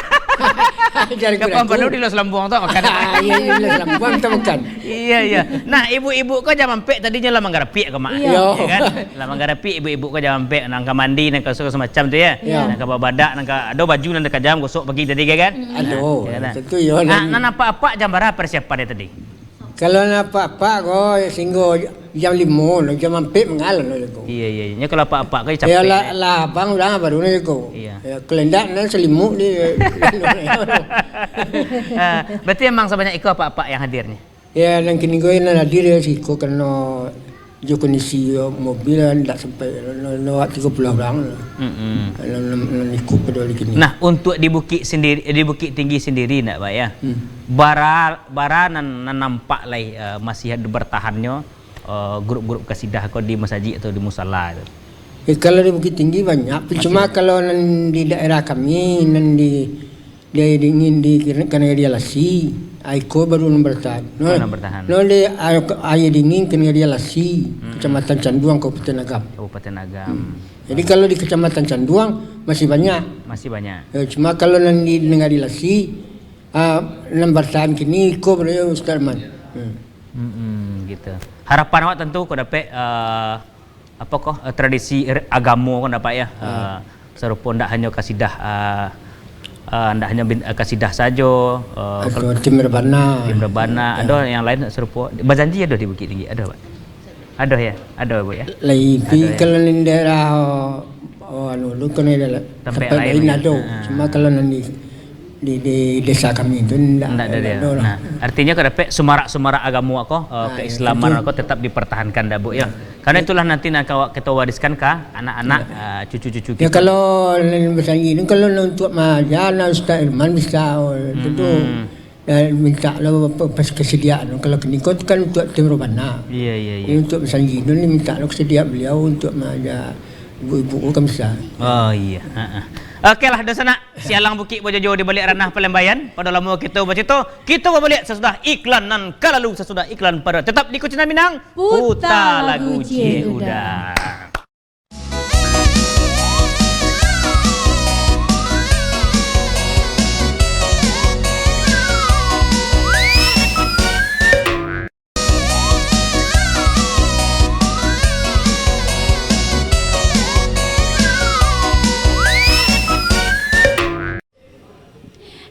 Jangan ragu. Depan Padu di Los Lambuang tu makan. Ah, iya, iya, Los Lambuang tu makan. Iya, iya. Nah, ibuk-ibuk ko jam ampek tadi nyo lah manggarapik ko, Mak. Iya. Iya kan? Lah manggarapik ibuk-ibuk ko jam ampek, nan ka mandi, nan ka semacam tu, ya. Iya. Nan ka babadak, nan ka ado baju nan ka jam gosok pagi tadi, kan? Ado, ya kan? Tentu, ya. Nah, nan apak-apak jam bara persiapan dia tadi? Kalau nan apak-apak ko, singgo Jam limo lah, jam ampek mangalo lah jago. Iya, iya, iya. Kalau apak-apak kan capek. Ya lah, lah, abang urang baru lah jago. Iya. Ya, kalau indak, nah, salimuk di. Ah, berarti emang sabanyak iko apak-apak yang hadir nih? Ya, nan kini ko nan hadir ya siko karano jo kondisi mobil lah, indak sampai lo, lo, lo tigo puluah urang lah. Mm-mm. Nan, nan, nan ikut pado hari kini. Nah, untuk di Bukik sendiri, di Bukittinggi sendiri ndak, Pak, ya? Hmm. Bara, bara nan, nan nampak lai, eh, masih ada bertahannyo, eh, grup-grup kasidah ko di masajik atau di musala tu? Ya, kalau di Bukittinggi banyak, cuma kalau nan di daerah kami, nan di, di Aia Dingin di Kir-, Kanai Dialasi, iko baru nan bertahan. Oh, nan bertahan. No, di Aia, Aia Dingin, Kanai Dialasi, hmm, Kecamatan Canduang, Kabupaten Agam. Kabupaten Agam. Hmm. Jadi, kalau di Kecamatan Canduang, masih banyak. Masih banyak. Ya, cuma kalau nan di Kanai Dialasi, ah, nan bertahan kini, iko baru Ustaz Arman. Hmm. Mm-mm, gitu. Harapan awak tentu ko dapek, eh, apa ko, eh, tradisi er-, agamo ko dapek ya. Hmm. Eh, sarupo ndak hanyo kasidah, eh, eh, ndak hanyo bin-, eh, kasidah sajo, eh, atau kal-, tim rebana. Tim rebana, ya, ado yang lain sarupo. Bajanji ado di Bukittinggi, ado, Pak? Ado ya? Ado, Bu, ya? Lai, ado, ya? Kalau di daerah, oh, anu, lu kan ada la-, tampek lain ado. Ha. Cuma kalau nan di di, di desa kami tu ndak, ndak ada ndak dia. Ado lah. Nah, artinya ko dapek sumarak-sumarak agamo ko, eh, ah, ya, keislaman ko tetap dipertahankan dah, Bu, ya. Ya. Karena itulah nanti nak kawa-, kita wariskan ka anak-anak, ya, eh, cucu-cucu kita. Ya, kalau nan basanji ni, kalau nak untuk maaja, nak Ustaz Irman bisa, oh, tentu. Mm-mm. Dan minta lo pe-, pe-, kesediaan. Kalau kini ko tu kan untuk tim rebana. Iya, iya, iya. Ini untuk basanji tu ni minta lo kesediaan beliau untuk maaja ibu-ibu ko kan bisa. Oh, iya. Ha, ha. Oke lah, dunsanak. Sialang bukik bajojo di baliak ranah palembaian. Pado lamo kito bacito, kito babaliak sasudah iklan nan ka lalu, sasudah iklan pado. Tetap di Kucindan Minang, puta lagu Ciek Uda.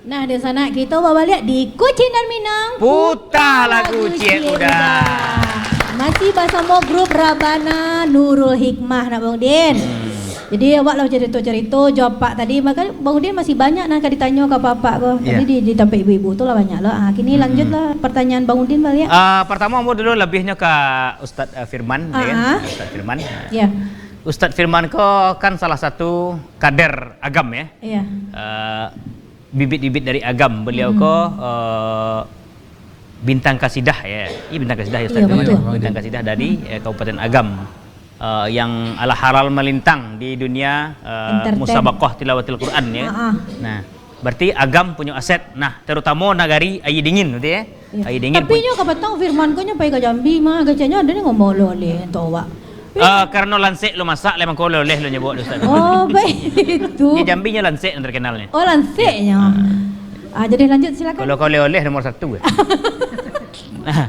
Nah, dunsanak, kito babaliak di Kucindan Minang, puta lagu Ciek Uda. Masih basamo grup Rabana Nurul Hikmah, nak, Bang Udin. Hmm. Jadi, awak lah carito-carito jo apak tadi, mako Bang Udin masih banyak nan ka ditanyo ka apak-apak ko. Iya. Tadi di, di tampek ibu-ibu tu lah banyak lo. Ah, kini, hmm, lanjutlah pertanyaan Bang Udin baliak. Ah, pertamo, ambo dulu labiahnyo ka Ustaz, eh, Firman, ya kan? Ah, ah. Ustaz Firman. Iya. Ustaz Firman ko kan salah satu kader Agam, ya. Iya. Eh, bibit-bibit dari Agam. Beliau, hmm, ko, eh, bintang kasidah, ya. Iya, bintang kasidah, ya, Ustaz, iya, betul. Bintang kasidah dari, eh, Kabupaten Agam. Eh, yang ala halal malintang di dunia, eh, entertain, musabaqah tilawatil Quran, ya. Ah, ah. Nah, berarti Agam punyo aset. Nah, terutamo nagari Aia Dingin, betul, ya? Iya. Aia Dingin. Tapi pun nyo kapatang Firman ko nyo pai ka Jambi mah, keceknyo ado ni ngomong oleh-oleh untuak awak. Ah, karano lansek lo masak, lai mangko oleh-oleh lo nyo bawa, Ustaz. Oh, baitu. Di Jambi nyo lansek yang terkenalnyo. Oh, lanseknyo. Iya. Ah. Ah, jadi lanjut, silakan. Kalau kau oleh-oleh nomor satu, eh. Nah.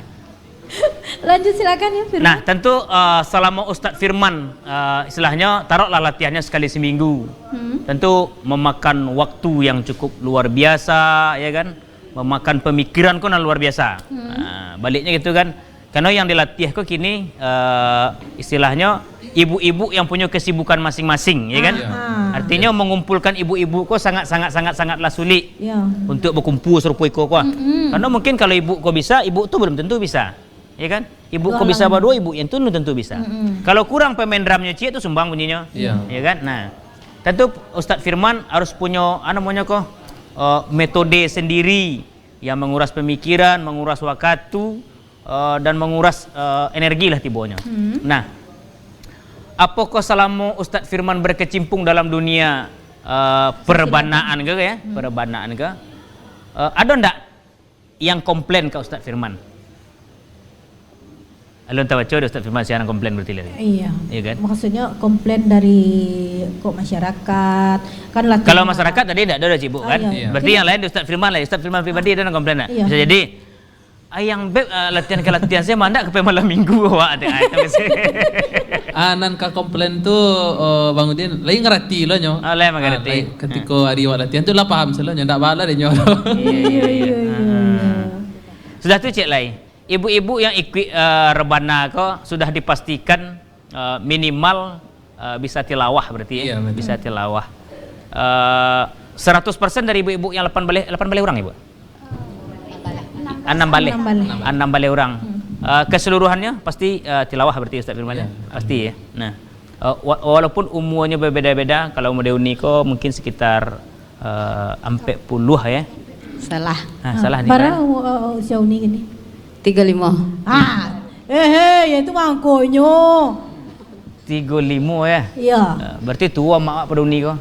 Lanjut, silakan, ya, Firman. Nah, tentu, eh, selama Ustaz Firman, eh, istilahnyo, taruhlah latihannya sekali seminggu. Hmm. Tentu memakan waktu yang cukup luar biasa, ya kan? Memakan pemikiran ko nan luar biasa. Hmm. Nah, baliknya gitu kan. Karena yang dilatih ko kini, eh, istilahnyo ibu-ibu yang punya kesibukan masing-masing, ya kan? Ah, ah. Artinya mengumpulkan ibu-ibu ko sangat, sangat, sangat, sangatlah sulit, ya, untuk berkumpul serupa iko ko. Mm-mm. Karena mungkin kalau ibu ko bisa, ibu tu belum tentu bisa. Ya kan? Ibu ko bisa badua, ibu yang tu belum tentu bisa. Mm-mm. Kalau kurang pemain drumnya ciek tu sumbang bunyinya. Iya. Ya kan? Nah, tentu Ustaz Firman harus punya, ah, namanya ko, eh, metode sendiri yang menguras pemikiran, menguras waktu, eh, dan menguras, eh, energi lah tibonyo. Hmm. Nah, apakah selama Ustaz Firman berkecimpung dalam dunia, eh, perbanaan ke, ya? Hmm. Perbanaan ke? Eh, ada ndak yang komplain ka Ustaz Firman? Alun tabaco dek Ustaz Firman, siapa nan komplain berarti lah. Iya. Iya kan? Maksudnya komplain dari kok masyarakat, kan latihan. Kalau masyarakat tadi ndak ada dah, Cik Bu, kan? Ah, iya. Iya. Berarti yang lain di Ustaz Firman lah. Ustaz Firman pribadi ada nan komplain ndak? Iya. Bisa jadi, "Ah, yang beb, ah, latihan ke latihan, saya mandak ke malam minggu awak," ada, ah, itu biasa. Ah, nan ka komplain tu, eh, Bang Udin, lain ngerti lo nyo. Ah, lain mengerti. Ah, lain, ketiko hari awak latihan tu lah paham selalu nyo, ndak bala deh nyo. Iya, iya, iya. Iya, iya, iya. Ah. Sudah tu cek lai. Ibu-ibu yang ikuik, eh, rebana ko sudah dipastikan, eh, minimal, eh, bisa tilawah berarti, ya? Iya, betul. Bisa tilawah. Eh, seratus persen dari ibu-ibu yang lapan baleh, lapan baleh urang, Ibu? Anam baleh. Anam baleh. Anam baleh urang. Hmm. Eh, keseluruhannya pasti, eh, tilawah berarti, Ustaz Firman, ya? Iya. Pasti, ya. Nah, eh, wa-, walaupun umurnya berbeda-beda, kalau Uda Uni ko mungkin sekitar, eh, ampek puluah, ya. Salah. Ah, salah ni, Bara Pak, ya? Umur, eh, usia Uni kini? Tigo limo. Ah, eh, eh, ya itu mangkonyo. Tigo limo, ya? Iya. Eh, berarti tua mak awak pado Uni ko.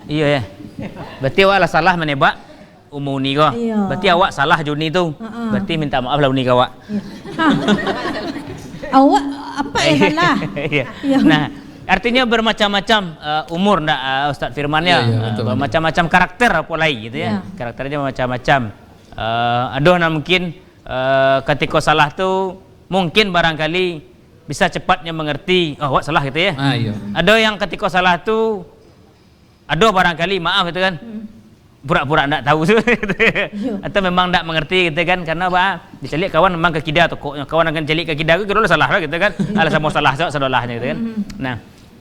Iya, ya. Berarti awak lah salah menebak umur Uni ko. Iya. Berarti awak salah jo Uni tu. Ha-ha. Berarti minta maaf lah Uni ka awak. Iya. Hah. Awak apa yang salah? Iya. Iya. Nah, artinya bermacam-macam, eh, umur ndak, eh, Ustaz Firman, ya? Iya, iya, betul, betul. Bermacam-macam karakter apo lai gitu, ya. Iya. Karakternya bermacam-macam. Eh, ado nan mungkin, eh, katiko salah tu mungkin barangkali bisa cepatnya mengerti, "Oh, awak salah," gitu, ya. Ah, iya. Ado yang katiko salah tu, ado barangkali, maaf gitu kan, hmm, pura-pura ndak tahu tu, gitu. Iya. Atau memang ndak mengerti gitu kan, karena apa? Dicaliak kawan memang ka kida tokoknyo, kawan akan caliak ka kida, kiro lah salah lah gitu kan. Iya. Alah samo salah, sa-, sadolahnyo gitu kan. Hmm. Nah,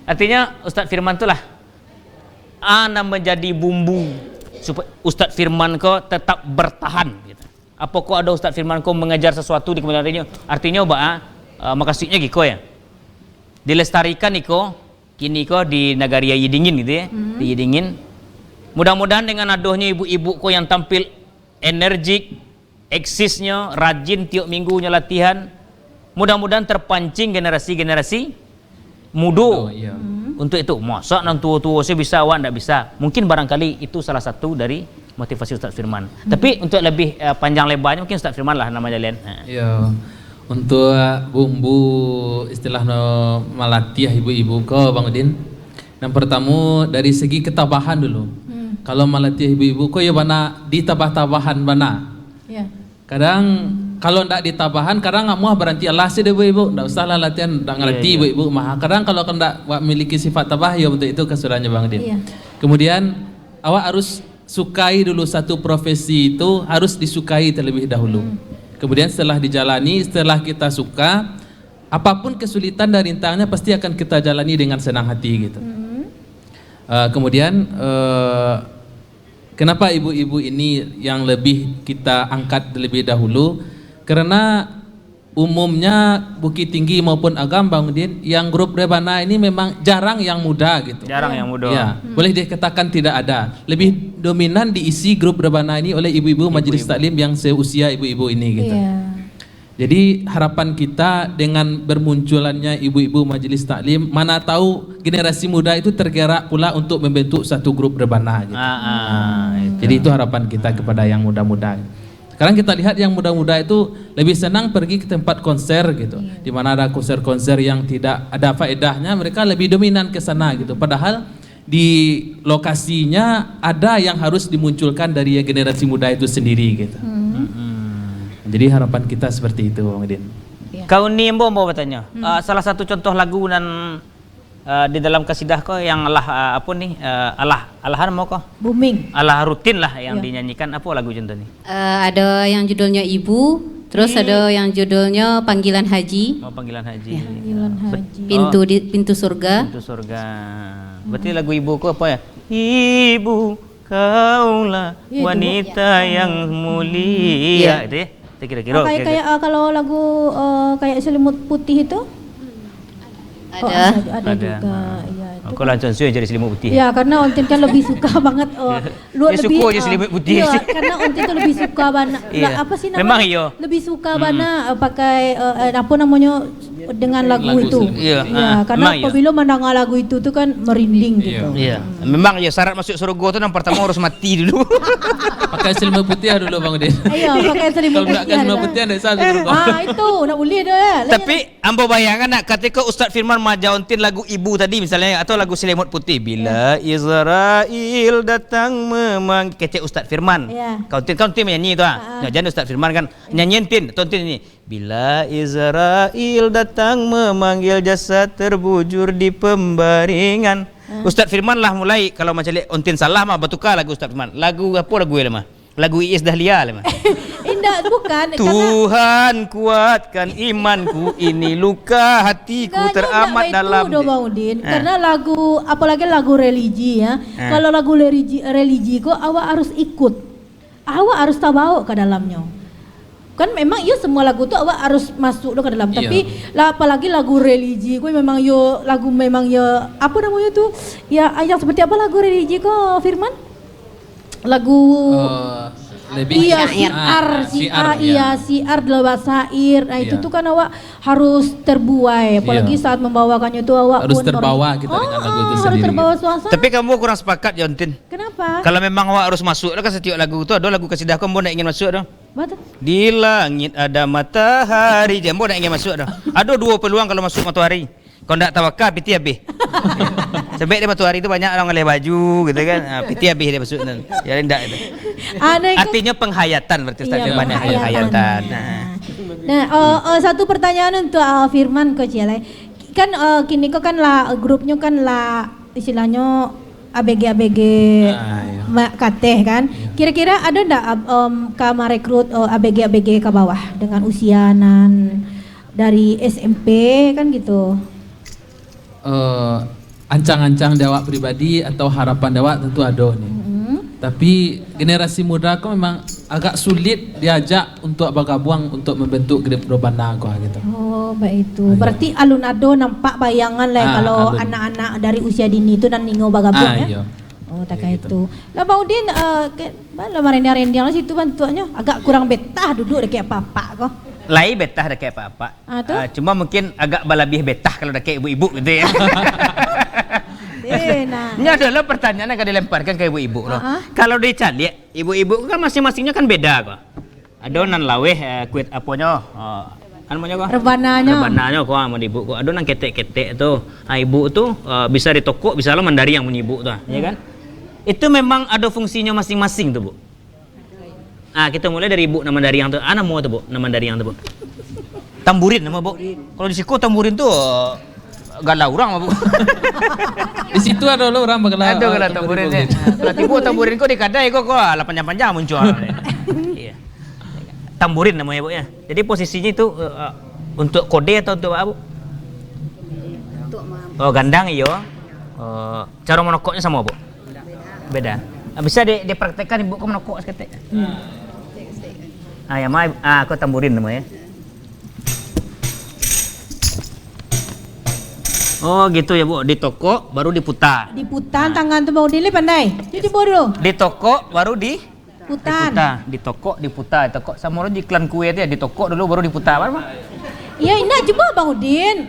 artinya Ustaz Firman tu lah, ah, nan menjadi bumbu supa-, Ustaz Firman ko tetap bertahan gitu. Apokoh ado Ustaz Firman ko mengejar sesuatu di kemudian harinyo? Artinyo ba, ah, makasuiknyo giko ya. Dilestarikan iko, kini ko di nagari Aia Dingin gitu ya. Hmm. Di Aia Dingin. Mudah-mudahan dengan adonyo ibu-ibu ko yang tampil energik, eksisnyo, rajin tiok minggunyo latihan, mudah-mudahan terpancing generasi-generasi mudo. Mudo, iya. Hmm. Untuk itu, masa nan tuo-tuo se bisa, awak ndak bisa? Mungkin barangkali itu salah satu dari motivasi Ustaz Firman. Hmm. Tapi untuk lebih, eh, panjang lebarnyo, mungkin Ustaz Firman lah nan manjalian. Ha. Iya. Untuk bumbu istilah no malatiah ibu-ibu ko, Bang Udin. Yang pertamo, dari segi ketabahan dulu. Hmm. Kalau malatiah ibu-ibu ko, ya bana ditabah-tabahan bana. Iya. Kadang, kalau ndak ditabahan, kadang amuah baranti, "Alah, sudah, Bu, Ibu, ndak usahlah latihan, ndak ngarati, iya, iya, Bu, Ibu mah." Kadang kalau kandak wak miliki sifat tabah, yo, untuk itu kasudahannya, Bang Din. Iya. Kemudian, awak harus sukai dulu satu profesi itu, harus disukai terlebih dahulu. Hmm. Kemudian, setelah dijalani, setelah kita suka, apapun kesulitan dan rintangannya, pasti akan kita jalani dengan senang hati, gitu. Hmm. Eh, kemudian, eh, Kenapa ibu-ibu ini yang lebih kita angkat terlebih dahulu? Karena umumnya Bukittinggi maupun Agam, Bang Udin, yang grup rebana ini memang jarang yang muda gitu. Jarang yang muda. Ya, hmm, boleh dikatakan tidak ada. Lebih dominan diisi grup rebana ini oleh ibu-ibu majelis, ibu-ibu, taklim yang seusia ibu-ibu ini gitu. Iya. Jadi, harapan kita dengan bermunculannya ibu-ibu majelis taklim, mana tahu generasi muda itu tergerak pula untuk membentuk satu grup rebana gitu. Ah, ah, itu. Jadi, itu harapan kita kepada yang muda-muda. Sekarang kita lihat yang muda-muda itu lebih senang pergi ke tempat konser gitu. Iya. Di mana ada konser-konser yang tidak ada faedahnya, mereka lebih dominan ke sana gitu. Padahal di lokasinya ada yang harus dimunculkan dari generasi muda itu sendiri gitu. Hmm. Mm-mm. Jadi harapan kita seperti itu, Bang Udin. Iya. Kau ni, Ambo, Ambo batanyo. Hmm. Ah, salah satu contoh lagu nan, ah, di dalam kasidah ko yang alah, ah, apo ni, ah, alah, alahan mo ko? Booming. Alah rutin lah yang, iya, dinyanyikan, apo lagu contoh ni? Eh, ada yang judulnya Ibu, terus, hmm, ada yang judulnya Panggilan Haji. Oh, Panggilan Haji. Ya. Panggilan, oh, Haji. Pintu di, Pintu Surga. Pintu Surga. Hmm. Berarti lagu Ibu ko apa ya? "Ibu, kaulah, iya, itu, wanita, ya, yang mulia." Iya. Itu ya? Itu kira-kira, ah, kayak, kira-kira. Kayak, ah, kalau lagu, eh, kayak Selimut Putih itu? Ada. Oh, ada, ada. Ada juga. Iya, itu. Aku kan langsung suai jadi Selimut Putih. Ya, karena Ontin kan lebih suka banget, eh, iya. Lu lebih, suko je, ah, selimut putih. Iya, karena Ontin tu lebih suka bana-, iya, lah, apa sih namanya? Memang iyo. Lebih suka, hmm, bana, eh, pakai, eh, eh, apa namanya, dengan lagu, lagu itu. Selimut putih. Iya, ah, karena memang iyo. Apabila mandanga lagu itu tu kan merinding gitu. Iya. Iya. Hmm. Memang iyo, syarat masuk surga tu yang pertama harus mati dulu. Pakai selimut putih dulu, Bang Udin. Iya, pakai selimut putih. Kalau ndak pakai selimut putih, ndak bisa masuk surga. Ah, itu, ndak boleh dah, ya. Tapi, Ambo bayangkan nak, katiko Ustaz Firman maaja Ontin lagu Ibu tadi misalnya, atau lagu Selimut Putih, "Bila, ya, Izrail datang memang-," kecek Ustaz Firman. Ya. Kau Ontin, kau Ontin manyanyi tu, ah. Ah, ah. Nah, jan Ustaz Firman kan. Ya. Nyanyi Ontin, atau Ontin nyanyi, "Bila Izrail datang memanggil, jasad terbujur di pembaringan." Ah. Ustaz Firman lah mulai, kalau macam lihat Ontin salah mah, batuka lagu Ustaz Firman. Lagu apa lagu dia mah? Lagu Iis Dahlia lah mah. Indak, bukan, karena Tuhan, kuatkan imanku, ini luka hatiku teramat dalam. Enggak, enggak baitu doh, Bang Udin. Eh. Karena lagu, apalagi lagu religi, ya. Eh. Kalau lagu religi, religi ko, awak harus ikut. Awak harus tabaok ka dalamnyo. Kan memang iyo, semua lagu tu awak harus masuk tu ka dalam. Iyo. Tapi lah, apalagi lagu religi ko memang yo, lagu memang yo, apa namanya tu? Ya, yang seperti apa lagu religi ko, Firman? Lagu, eh, lebih, iya, syair. Syiar, ah, syiar, syiar, iya, iya. Syiar dalam bahasa syair. Nah, itu, iya, tuh kan awak harus terbuai, apalagi, iya, saat membawakannya tuh awak harus pun terbawa mer-, kita dengan lagu itu, oh, harus sendiri, terbawa gitu. Suasana. Tapi kamu kurang sepakat, Jontin. Kenapa? Kalau memang awak harus masuk, kan setiap lagu tu ada lagu kasidah, kamu nak ingin masuk tu. Betul. Di langit ada matahari, je, ambo nak ingin masuk tu. Ada dua peluang kalau masuk matahari. Kalau ndak tawakal, pitih abih. Sabab di matahari tu banyak urang ngaleh baju gitu kan. Ha, pitih abih dia masuk tu. Jadi ndak itu. Aneh kan? Artinya penghayatan berarti, iya, Ustaz Firman, ya, penghayatan. Penghayatan. Nah. Nah, eh, eh, satu pertanyaan untuk, eh, Firman ko, Cil, eh. Kan, eh, kini ko kan lah, eh, grupnyo kan lah, istilahnyo A B G-A B G, ah, iya, ma-, kateh kan. Iya. Kira-kira ada ndak, ab-, em, ka marekrut, eh, A B G-A B G ka bawah dengan usia nan dari S M P kan gitu? Eh, ancang-ancang di awak pribadi atau harapan di awak tentu ado ni. Mm-mm. Tapi generasi muda ko memang agak sulit diajak untuk bagabuang untuk membentuk grup Rebana ko gitu. Oh, baitu. Ah, iya. Berarti alun ado nampak bayangan lah, ah, kalau alun. Anak-anak dari usia dini tu nan ningo bagabuang, ah, ya? Iya. Oh, tak kaitu. Lah, Bang Udin, eh, ke, baa lah marendiang-rendiang lah situ bantuaknyo. Agak kurang betah duduk dakek apak-apak ko. Lai betah dakek apak-apak. Ah, tu? Ah, cuma mungkin agak balabiah betah kalau dakek ibu-ibu gitu ya. Eh, nah. Ini adalah pertanyaan yang akan dilemparkan ke ibu-ibu loh. Ah, ah. Kalau dicaliak, ibu-ibu kan masing-masingnya kan beda ko. Ado nan laweh, eh, kuit aponyo, eh, anu namonyo ko? Rebananyo. Rebananyo ko, amun ibu ko. Ado nan ketek-ketek tu. Ah, ibu tu, eh, bisa ditokok, bisa lo mandariang munyi ibu tu, ya kan? Itu memang ado fungsinyo masing-masing tu, Bu. Ah, kita mulai dari ibu nan mandariang tu. Ah, namo tu, Bu? Nan mandariang tu, Bu? Tamburin namo, Bu? Kalau di siko tamburin tu, eh, galah urang, Bu. Di situ ado lo urang bagalah, ado galah, ah, tamburin, tamburin, ya. Kalau tibo tamburin ko di kadai ko, ko lah panjang-panjang muncuang. Iya. Tamburin namonyo, Bu, ya. Jadi posisinyo itu, eh, eh, untuk kode atau untuk apa, Bu? Untuk ma- Oh, gandang iyo. Eh, caro manokoknyo samo, Bu? Beda. Ah, bisa di, dipraktekkan ibu ko manokok saketek? Hmm. Ah, ya, ma, ah, ko tamburin namonyo. Oh, gitu ya, Bu. Ditokok, baru diputar. Diputar. Ah. Tangan tu, Bang Udin, pandai. Cubo dulu. Ditokok, baru di- Putar. Diputar, ditokok, diputar, ditokok. Samo lo iklan kue tu ya, ditokok dulu baru diputar. Apa? Ya, indak, cubo Bang Udin.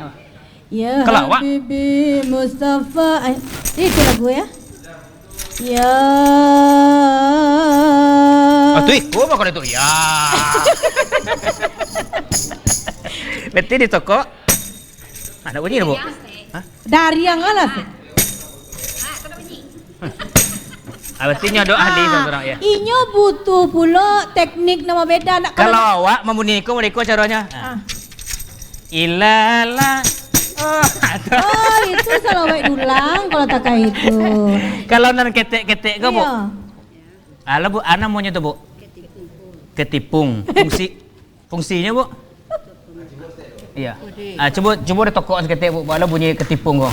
Ya, kalau awak? Habibi Mustafa. Eh, itu lagu ya? Ya. Ah, tu iko mah kalau itu. Ya. Berarti ditokok. Ada bunyi, Bu? Hah? Dari yang alas. Ah, berarti nyo ado ahli, ah, surang-surang, ya. Inyo butuh pulo teknik nan beda, nak kalau awak mambunyi iko, model iko caronyo. Ah. Ilalah. Oh, oh, itu salawat dulang kalau tak kayak itu. Kalau nan ketek-ketek ko, Bu? Iya. Alah, Bu, ah, namonyo tu, Bu? Ketipung. Fungsi Fungsinyo, Bu? Iya. Ah, cubo, cubo ditokok saketek, Bu. Baa lo bunyi ketipung ko.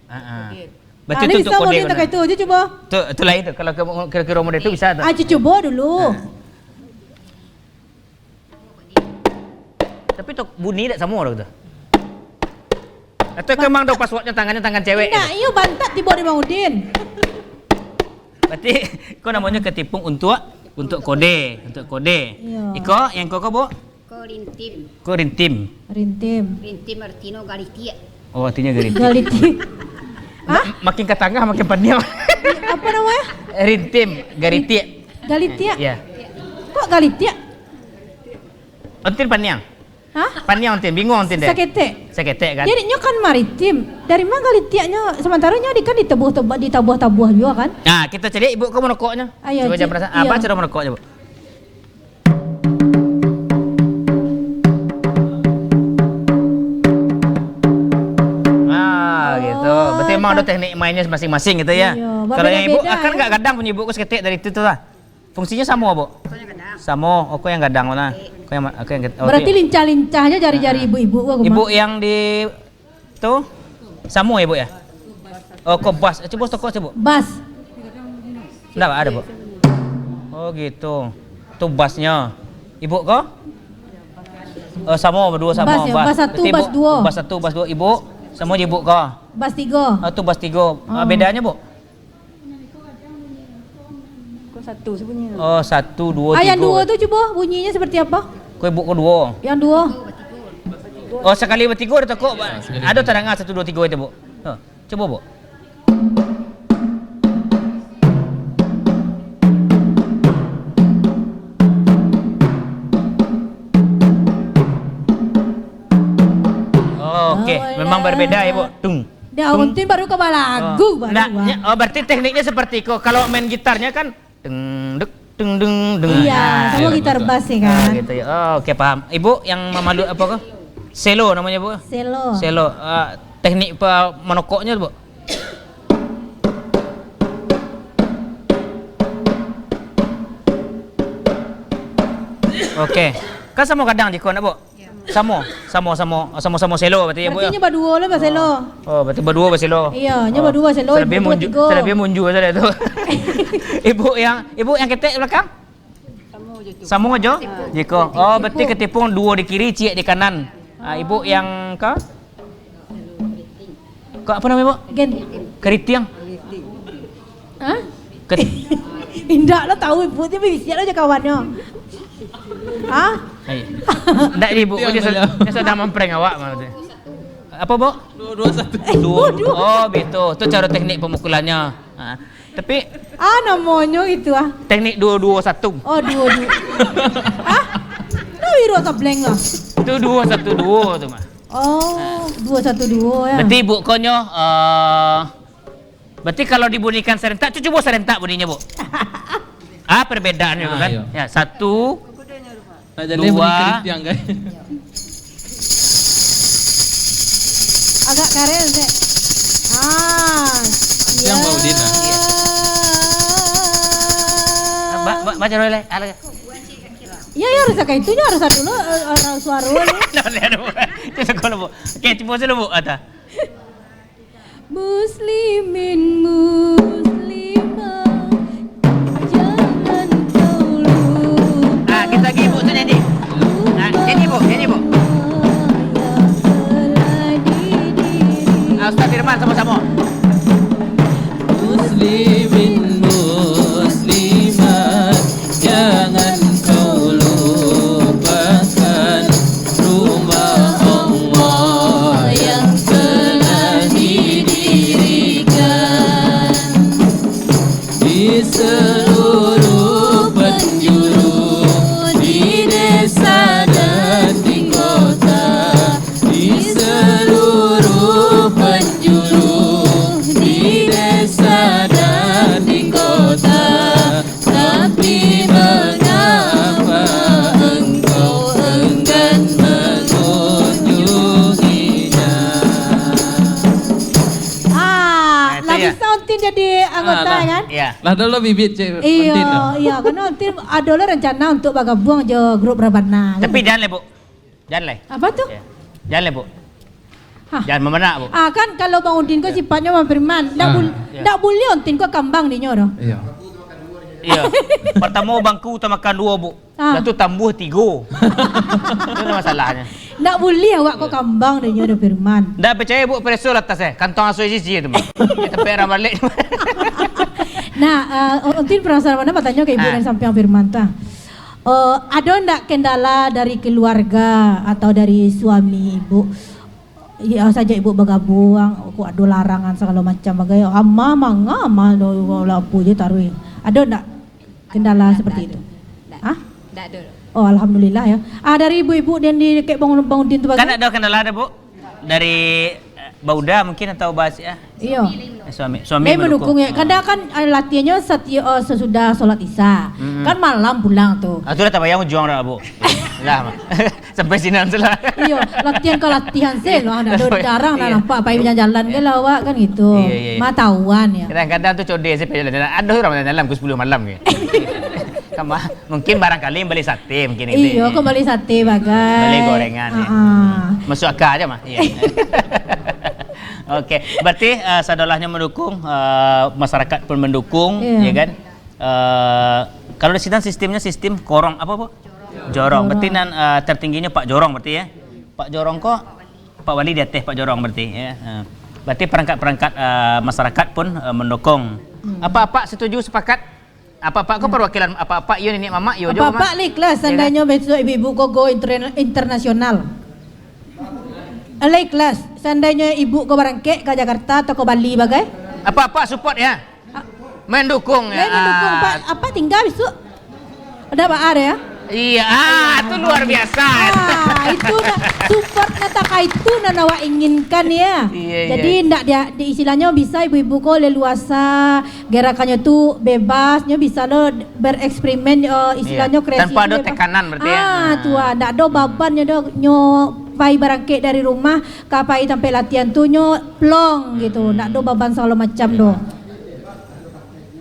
Ah, ah. Okey. Berarti ah, tu ni untuk bisa kode model ko, tak nah. Itu je cubo. Tu, tu lain tu. Kalau ke-, kiro-kiro model tu bisa tu. Ah, cubo dulu. Ah. Tapi tu bunyi tak samo lah tu. Atau ba- kemang dah passwordnya tangannya tangan cewek. Indak, iyo bantat tibo di Bang Udin. Berarti ko namonyo ketipung untuk, untuk kode, untuk kode. Iya. Iko, yang ko, ko, Bu? Ko rintim. Ko rintim. Rintim. Rintim artinyo galitiak. Oh, artinyo galitiak. Galitiak. Hah? Makin ka tangah, makin paniang. Apa namanya? Rintim, galitiak. Galitiak? Iya. Kok galitiak? Ontin paniang. Hah? Paniang ontin, bingung ontin deh. Saketek. Saketek kan? Jadi nyo kan maritim. Dari ma galitiaknyo? Sementara nyo di, kan ditabuah-tabuah, ditabuah-tabuah juo kan? Nah, kita cari ibu ko manokoknyo. Ayo, cubo cik, jangan perasaan. Iyo. Apa cara manokoknyo, Bu? Ah, gitu. Oh, berarti emang ada teknik mainnya masing-masing gitu ya. Iyo, kalau yang ibu beda-beda, kan ya. Agak gadang bunyi ibu ko saketek dari itu tu lah. Fungsinyo samo, Bu? Samo. Oh, ko yang gadang mana? Ko yang ma-, ko yang gad-, oh, tu. Berarti lincah-lincah aja jari-jari ibu-ibu ko, Ibu yang di tu samo ya, Bu, ya? Oh, ko bas. Eh, cubo tokok, cubo. Bas. Ndak ada, Bu. Oh, gitu. Tu basnyo. Ibu ko? Oh, samo, berdua samo. Bas, ya? Bas satu, Berarti bas ibu, dua. Bas satu, bas dua, ibu. Samo je ibu ko. Bas tiga. Oh, tu bas tigo. Ah, Oh. Bedanyo, Bu? Ko satu sebenarnya. Oh, satu, dua, Ah, yang tigo. Dua tu cubo bunyinya seperti apa? Ko ibu ko duo. Yang dua. Oh, sakali batigo ado tokok, Bu. Ah, sakali Ado batigo. Tadanga satu, dua, tigo itu, Bu. Ha, cubo, Bu. Oh, oke. Oh, Memang lah. Berbeda ya, Bu. Tung. Dia Tung. Untin baru ka balagu, Oh, baru, ndak, wah. Nya, oh, berarti tekniknya seperti ko. Kalau main gitarnya kan, deng, dek, deng, deng, deng. Iya, Nah, sama iya, gitar betul. Bass ya kan? Ah, gitu ya. Oh, oke, paham. Ibu yang memalu apa ko? Selo namanya, Bu? Selo. Selo. Ah, teknik pe-, menokoknya, Bu? Oke. Kan samo gadang jiko, ndak, Bu? Samo, samo, samo, samo-samo selo berarti ya, Bu, ya? Berarti nyo baduo lah baselo. Oh, berarti baduo baselo. Iya, nyo Oh. baduo baselo, Salebih ibu tu munju-, batigo. Salebih munju saja tu. Ibu yang, ibu yang ketek belakang? Samo je tu. Samo aja? Ketipung. Jiko. Oh, berarti Ketipung. Ketipung duo di kiri, ciek di kanan. Ah, ibu yang ke? Kok apa namanya, Bu? Gen. Keriting. Hah? Ket- Indak lah tahu ibu tu, bisiak lah je kawannyo. Hah? Hai. Ndak, Ibu, Tiang dia sed-, saja. Dia sedang memprank awak maksudnya. Apa, Bu? Dua, dua, satu. Eh, Dua. Waduh. Oh, betul. Tu cara teknik pemukulannya. Ha. Tapi Ah, namonyo gitu ah. Teknik dua dua satu. Oh, dua dua. Hah? Nah, Wiro Sableng lah. Tu dua satu dua tu mah. Oh, dua satu dua ya. Berarti Ibu konyo, eh, berarti kalau dibunyikan serentak, cu-, cubo serentak bunyinya, Bu. Ah, perbedaannya tu Ah, kan. Iya. Ya, satu, Nak jadi dua. Bunyi keriting, guys. Agak karel, Dek. Ah, Yang iya. Bau Din, ah. Ba-, ba-, baca dulu, Le. Ah, Le. Ya, ya, harus kayak itu, ya, harus dulu, eh, orang suara dulu. Dah, dah, dah, Bu. Kita sekolah, Bu. Oke, cubo dulu, Bu, kata. Muslimin muslimah, jangan kau lupa. Ah, kita lagi, Bu, tu nyanyi. Ah, nyanyi, Bu, nyanyi, Bu. Yang telah didirikan. Ah, Ustaz Firman sama-sama. Muslimin muslimat, jangan kau lupakan rumah Allah yang telah didirikan di seluruh penjuru, di desa dan di kota, di seluruh penjuru, di desa dan di kota. Tapi mengapa engkau enggan mengunjunginya? Ah, Nah, itu lah ya. Bisa Untin jadi anggota, Ah, lah. Kan? Ya. Lah dulu bibit cek Iyo, Untin tu. Iyo, karena Untin ado lah rencana untuk bergabung jo grup Rebana, kan? Tapi jangan lah, Bu. Jan lai. Apa tu? Ya. Jan lai, Bu. Hah. Jan mamanak, Bu. Ah, kan kalau Bang Udin ko sifatnyo Bang Firman, ndak Ah. bul-, Ya. ndak buliah Untin ko kambang dinyo doh. Iya. Iya. Pertamo bangku utamakan duo, Bu. Ah. Dah tu tambuah tigo. Itu masalahnya. Ndak buliah awak ko kambang dinyo doh, Firman. Ndak percaya, Bu, preso lah atas, eh. Kantong aso isi tu, Bu. Sampai orang balik. Nah, eh, Untin penasaran bana batanyo ka Ibu Ah. dari sampiang Firman tu, ah. Eh, ado ndak kendala dari keluarga atau dari suami ibu? Ya, sajak ibu bagabung, kok ado larangan sagalo macam bagai. Ama manga, ama do, lah apo je taruih. Ado ndak kendala Ndak, seperti ndak itu? Ado. Ndak. Hah? Ndak ado. Oh, alhamdulillah ya. Ah, dari ibu-ibu dan di deket Bang, Bang Udin tu bagai? Kan ado kendala ado, Bu? Dari, eh, Bauda mungkin atau Bas, ya? Iyo. Eh, suami, suami Dia mendukung. Mendukung ya. Ah. Kadang kan, eh, latihannya seti-, eh, sesudah sholat Isya. Mm-mm. Kan malam pulang tu. Ah, tu lah tabayang ujuang dah, Bu. Lah, mah. Sampai sinan tu lah. Iyo, latihan ke latihan sih lah. Dah Iyo. jarang lah Iyo. nampak pai jalan-jalan ke Iyo. lah awak kan gitu. Iyo, iyo, iyo. Mah tahuan ya. Kadang-kadang tu codek sih pai jalan-jalan. Ada orang jalan-jalan pukul sepuluh malam ke. Kama, mungkin barangkali bali sate mungkin itu. Iyo, kok bali sate bagai. Bali gorengan, ya. Masuk akal aja mah. Iya. Oke, berarti, eh, sadolahnyo mendukung, eh, masyarakat pun mendukung, iya, ya kan? Eh, kalau di sini sistemnya sistem korong apa, Bu? Jorong. Jorong. Berarti nan, eh, tertingginya Pak Jorong berarti ya. Pak Jorong kok Pak Wali di ateh Pak Jorong berarti ya. Eh, berarti perangkat-perangkat, eh, masyarakat pun, eh, mendukung. Hmm. Apa-apa setuju sepakat? Apa-apa ko perwakilan apa-apa, iyo niniak mamak, iyo jo. Apa-apa lah ikhlas, ya kan? Seandainyo besok ibu-ibu ko go inter-, internasional. Lah ikhlas, seandainyo ibu ko barangkek ka Jakarta atau ka Bali bagai. Apa-apa support ya. Ah. Mendukung ya. Mendukung, Pak. Apa tinggal besok? Ada Pak Ar ya? Iya, ah, itu luar biasa. Ah, itu nak support nak tak itu nak awak inginkan ya. Iya, iya. Jadi ndak dia, di istilahnya bisa ibu-ibu ko leluasa, gerakannyo tu bebas, nyo bisa lo bereksperimen, eh, istilahnyo kreasi. Tanpa ado tekanan berarti ya. Ah, tu ah, ndak ado baban nyo do, nyo pai barangkek dari rumah ka pai tampek latihan tu nyo plong gitu, ndak ado baban sagalo macam do.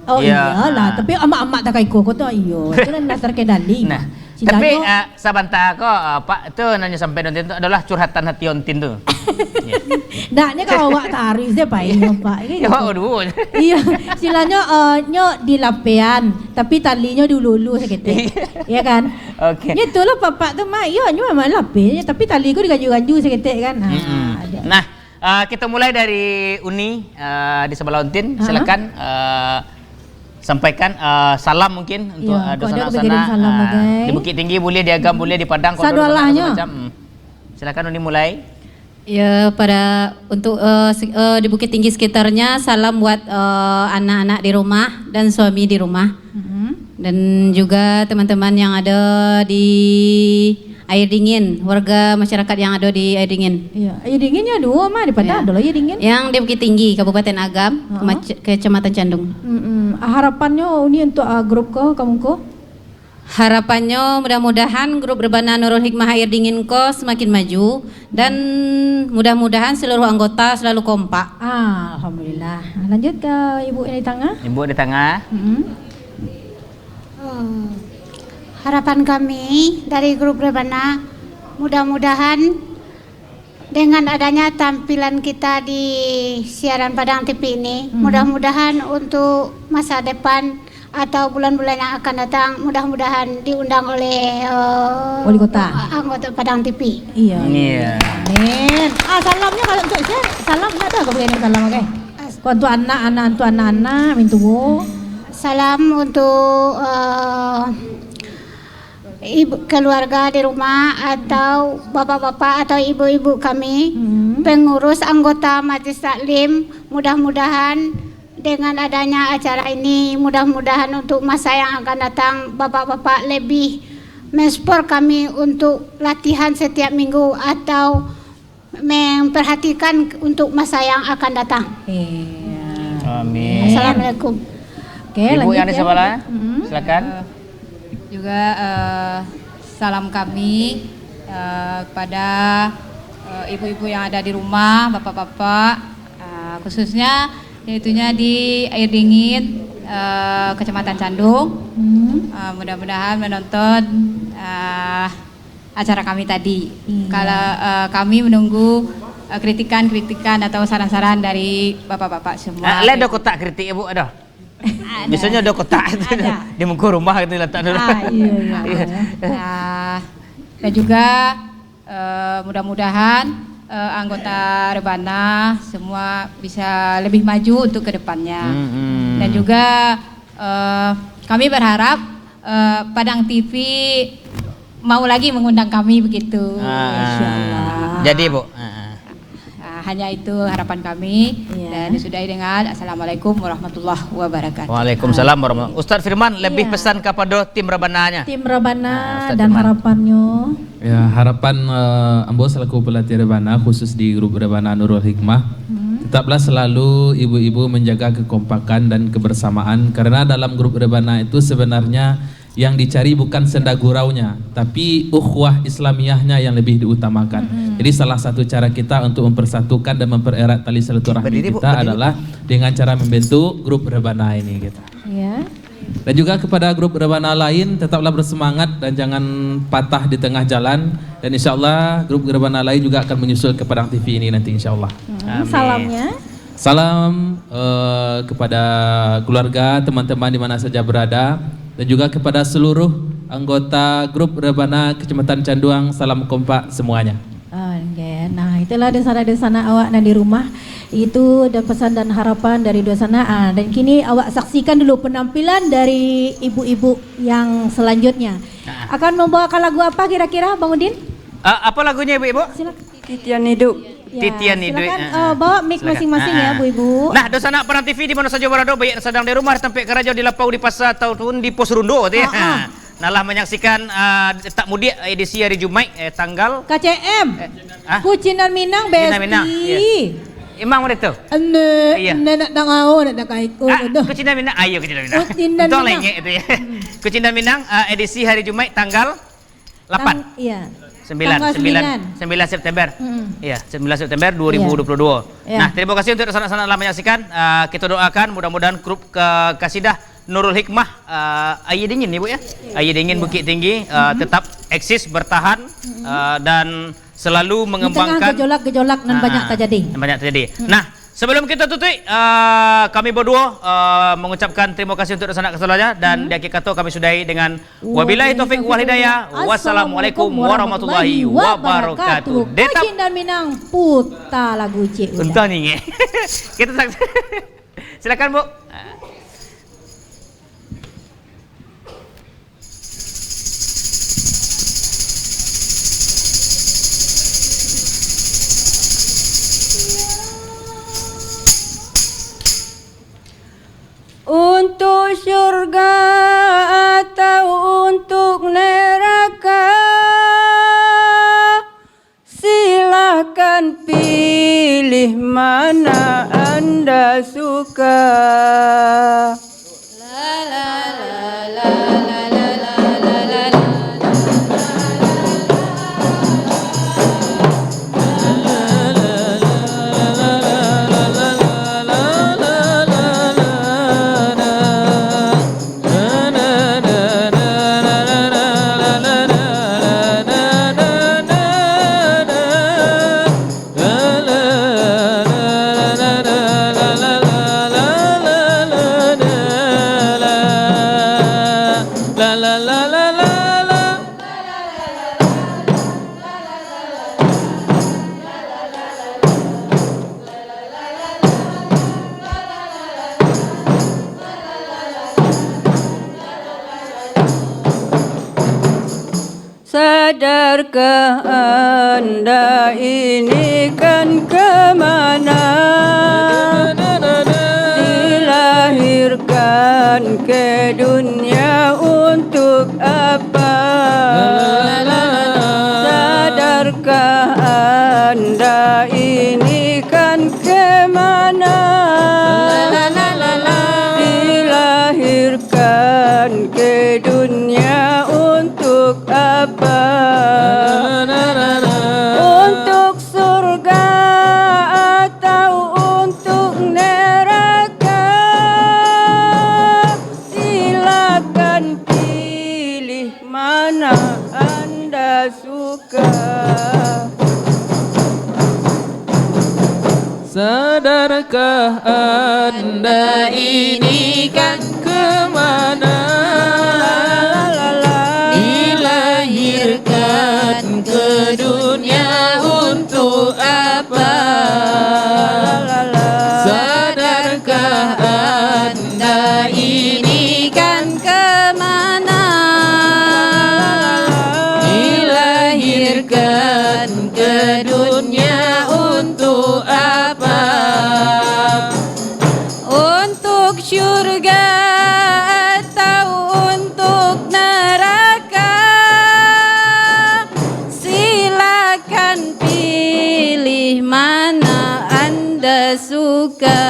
Oh, iyolah, tapi amak-amak takai ko, ko tu iyo, itu lah terkendali. Nah, tapi, eh, sabanta ko, eh, Pak, tu nan nyo sampaikan Ontin tu adalah curhatan hati Ontin tu. Ndak, ni kalau awak taruih se pai, Pak. Ini ya, gitu. Awak dulu. Iya, istilahnyo, eh, nyo di lapean, tapi talinyo diulu-ulu saketek. Iya kan? Oke. Nyo itulah Pak, Pak tu mah, iyo, nyo memang lapean, tapi tali ko diganju-ganju saketek kan. Ah, ada. Nah, eh, kita mulai dari Uni, eh, di sebelah Ontin. Silakan, eh, sampaikan, eh, salam mungkin untuk, eh, dunsanak-sanak, eh, di Bukittinggi boleh, di Agam boleh, di Padang, Kodo, macam-macam. Hmm. Silakan Uni mulai. Ya, pada untuk, eh, se-, eh, di Bukittinggi sekitarnya, salam buat, eh, anak-anak di rumah dan suami di rumah. Mm-mm. Dan juga teman-teman yang ada di Air Dingin, warga masyarakat yang ada di Air Dingin. Iya, Air Dingin ya dua mah, di Padang ada lah Air Dingin. Yang di Bukittinggi, Kabupaten Agam, Kemac-, Kecamatan Candung. Mm-mm. Harapannyo Uni untuk, ah, grup ko, kamu ko? Harapannyo mudah-mudahan grup Rebana Nurul Hikmah Air Dingin ko semakin maju dan mudah-mudahan seluruh anggota selalu kompak. Ah, alhamdulillah. Lanjut ke ibu yang di tengah. Ibu di tengah. Mm-mm. Oh, harapan kami dari grup Rebana, mudah-mudahan dengan adanya tampilan kita di siaran Padang T V ini, hmm, mudah-mudahan untuk masa depan atau bulan-bulan yang akan datang, mudah-mudahan diundang oleh, eh, wali kota, anggota Padang T V. Iya. Iya. Amin. Ah, salamnya kalau untuk saya, salam ada ke boleh salam, oke? As- Kau untuk anak-anak, untuk anak-anak, mintu. Salam untuk, eh, ibu, keluarga di rumah atau bapak-bapak atau ibu-ibu kami, hmm, pengurus anggota Majelis Taklim, mudah-mudahan dengan adanya acara ini, mudah-mudahan untuk masa yang akan datang, bapak-bapak lebih mensupport kami untuk latihan setiap minggu atau memperhatikan untuk masa yang akan datang. Iya. Amin. Assalamualaikum. Oke, ibu lanjut yang di ya. Sebelah, mm-mm, silakan. Eh, juga, eh, salam kami, eh, kepada, eh, ibu-ibu yang ada di rumah, bapak-bapak, eh, khususnya yaitunya di Air Dingin, eh, Kecamatan Candung. Hmm. Eh, mudah-mudahan menonton, eh, acara kami tadi. Iya. Kalau, eh, kami menunggu, eh, kritikan-kritikan atau saran-saran dari bapak-bapak semua. Ah, lah ada kotak kritik ya, Bu? Ada? Ada. Biasanya ada kotak di muka rumah gitu letak dulu. Ah, iya, iya. Iya. Ah, dan juga, eh, mudah-mudahan, eh, anggota Rebana semua bisa lebih maju untuk ke depannya. Hmm, hmm. Dan juga, eh, kami berharap, eh, Padang T V mau lagi mengundang kami begitu. Ah, insyaallah. Jadi, Bu. Ah. Ah, hanya itu harapan kami. Iya. Dan disudahi dengan Assalamualaikum warahmatullahi wabarakatuh. Waalaikumsalam warahmatullahi. Ustaz Firman, lebih pesan kepada tim Rebana-nya. Tim Rebana dan harapannya. Ya, harapan, eh, ambo selaku pelatih Rebana, khusus di grup Rebana Nurul Hikmah, hmm, tetaplah selalu ibu-ibu menjaga kekompakan dan kebersamaan, karena dalam grup Rebana itu sebenarnya yang dicari bukan senda guraunya, tapi ukhuwah Islamiyahnya yang lebih diutamakan. Mm-mm. Jadi, salah satu cara kita untuk mempersatukan dan mempererat tali silaturahmi kita adalah dengan cara membentuk grup Rebana ini, gitu. Ya. Dan juga kepada grup Rebana lain, tetaplah bersemangat dan jangan patah di tengah jalan. Dan insya Allah grup Rebana lain juga akan menyusul ke Padang T V ini nanti, insya Allah. Hmm, Amin. Salamnya? Salam, eh, kepada keluarga, teman-teman di mana saja berada, dan juga kepada seluruh anggota grup Rebana Kecamatan Canduang. Salam kompak semuanya. Ah, oke. Nah, itulah dunsanak-dunsanak awak nan di rumah. Itu dan pesan dan harapan dari dunsanak. Ah, dan kini awak saksikan dulu penampilan dari ibu-ibu yang selanjutnya. Nah. Akan membawakan lagu apa kira-kira, Bang Udin? Ah, apa lagunya, ibu-ibu? Silakan. Titian Hidup. Ya, Titian Hidup, silakan, ah, eh, bawa mic Silakan. masing-masing ya, Ah, ah. Bu Ibu. Nah, dunsanak Padang T V di mana saja barado, baik sadang di rumah, di tampek karajo, di lapau, di pasa, ataupun di pos rundo, tu ya. Ah, ah. Nah, lah manyaksikan, ah, tak mudik edisi hari Jumaik, eh, tanggal K C M. Eh, ah? Kucindan Minang, Kucindan Minang, Besti. Iya. Emang udah tu? Ene, Iya. ene nak dangau, nak dangau. Ah, Aduh. Kucindan Minang. Ayo, Kucindan Minang. Kucindan Untung Minang. lengek tu ya. Hmm. Kucindan Minang, ah, edisi hari Jumaik tanggal lapan. Tang-, iya. Sembilan, Tanggal sembilan, sembilan. sembilan September. Mm-mm. Iya, sembilan September dua ribu dua puluh dua. Iya. Nah, terima kasih untuk sanak-sanak lah menyaksikan. Ah, kita doakan mudah-mudahan grup ke-, Kasidah Nurul Hikmah, ah, Aia Dingin ni, Bu, ya? Aia Dingin Iya. Bukittinggi, ah, Mm-mm. tetap eksis, bertahan, Mm-mm. ah, dan selalu Di tengah mengembangkan gejolak-gejolak nan Ah, banyak ah, terjadi. yang banyak terjadi. Mm. Nah, sebelum kita tutup, ah, kami berdua, ah, mengucapkan terima kasih untuk sanak keselamanya dan Mm. di akhir kata kami sudahi dengan Wabillahi taufiq wal hidayah. Wassalamualaikum warahmatullahi wabarakatuh. Detap. Kucindan Minang, puta lagu cik Uda. Entah ni, nge. Kita tak, silakan, Bu. Untuk syurga atau untuk neraka, silahkan pilih mana anda suka. Sadarkah anda ini kan ke mana? Dilahirkan ke dunia untuk apa? Sadarkah anda ini kan ke mana? Dilahirkan ke dunia untuk apa? Untuk surga atau untuk neraka? Silakan pilih mana anda suka. Sadarkah anda ini kan ke mana? Dilahirkan ke dunia untuk apa? Sadarkah anda ini kan ke mana? Dilahirkan ke dunia untuk apa? Untuk syurga atau untuk neraka? Silakan pilih mana anda suka.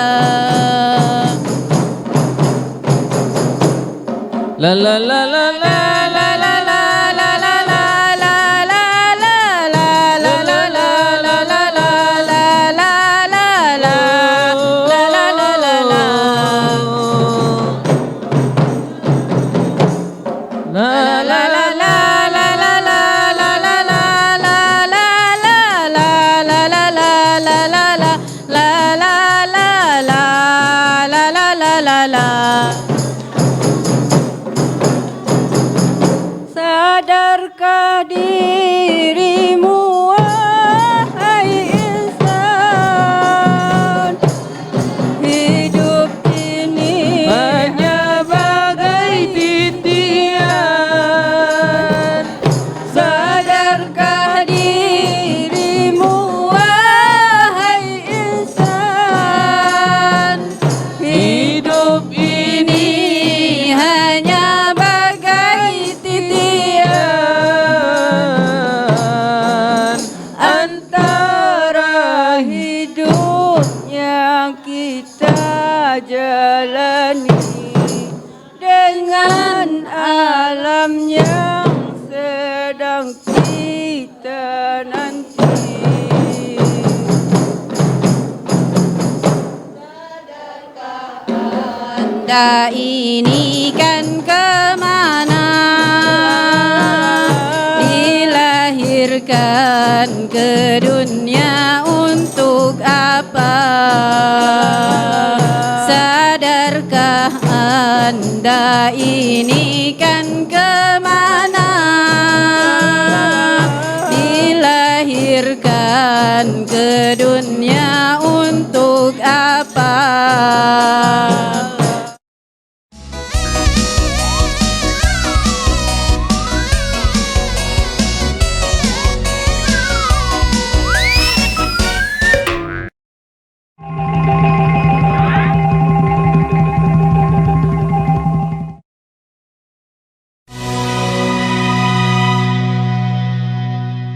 Sadarkah dirimu, wahai insan? Hidup ini hanya bagai titian. Sadarkah dirimu, wahai insan? Hidup ini hanya bagai titian. Antara hidup yang kita jalani dengan alam yang sedang kita nanti. Anda ini kan kemana? Dilahirkan ke dunia untuk apa? Sadarkah Anda ini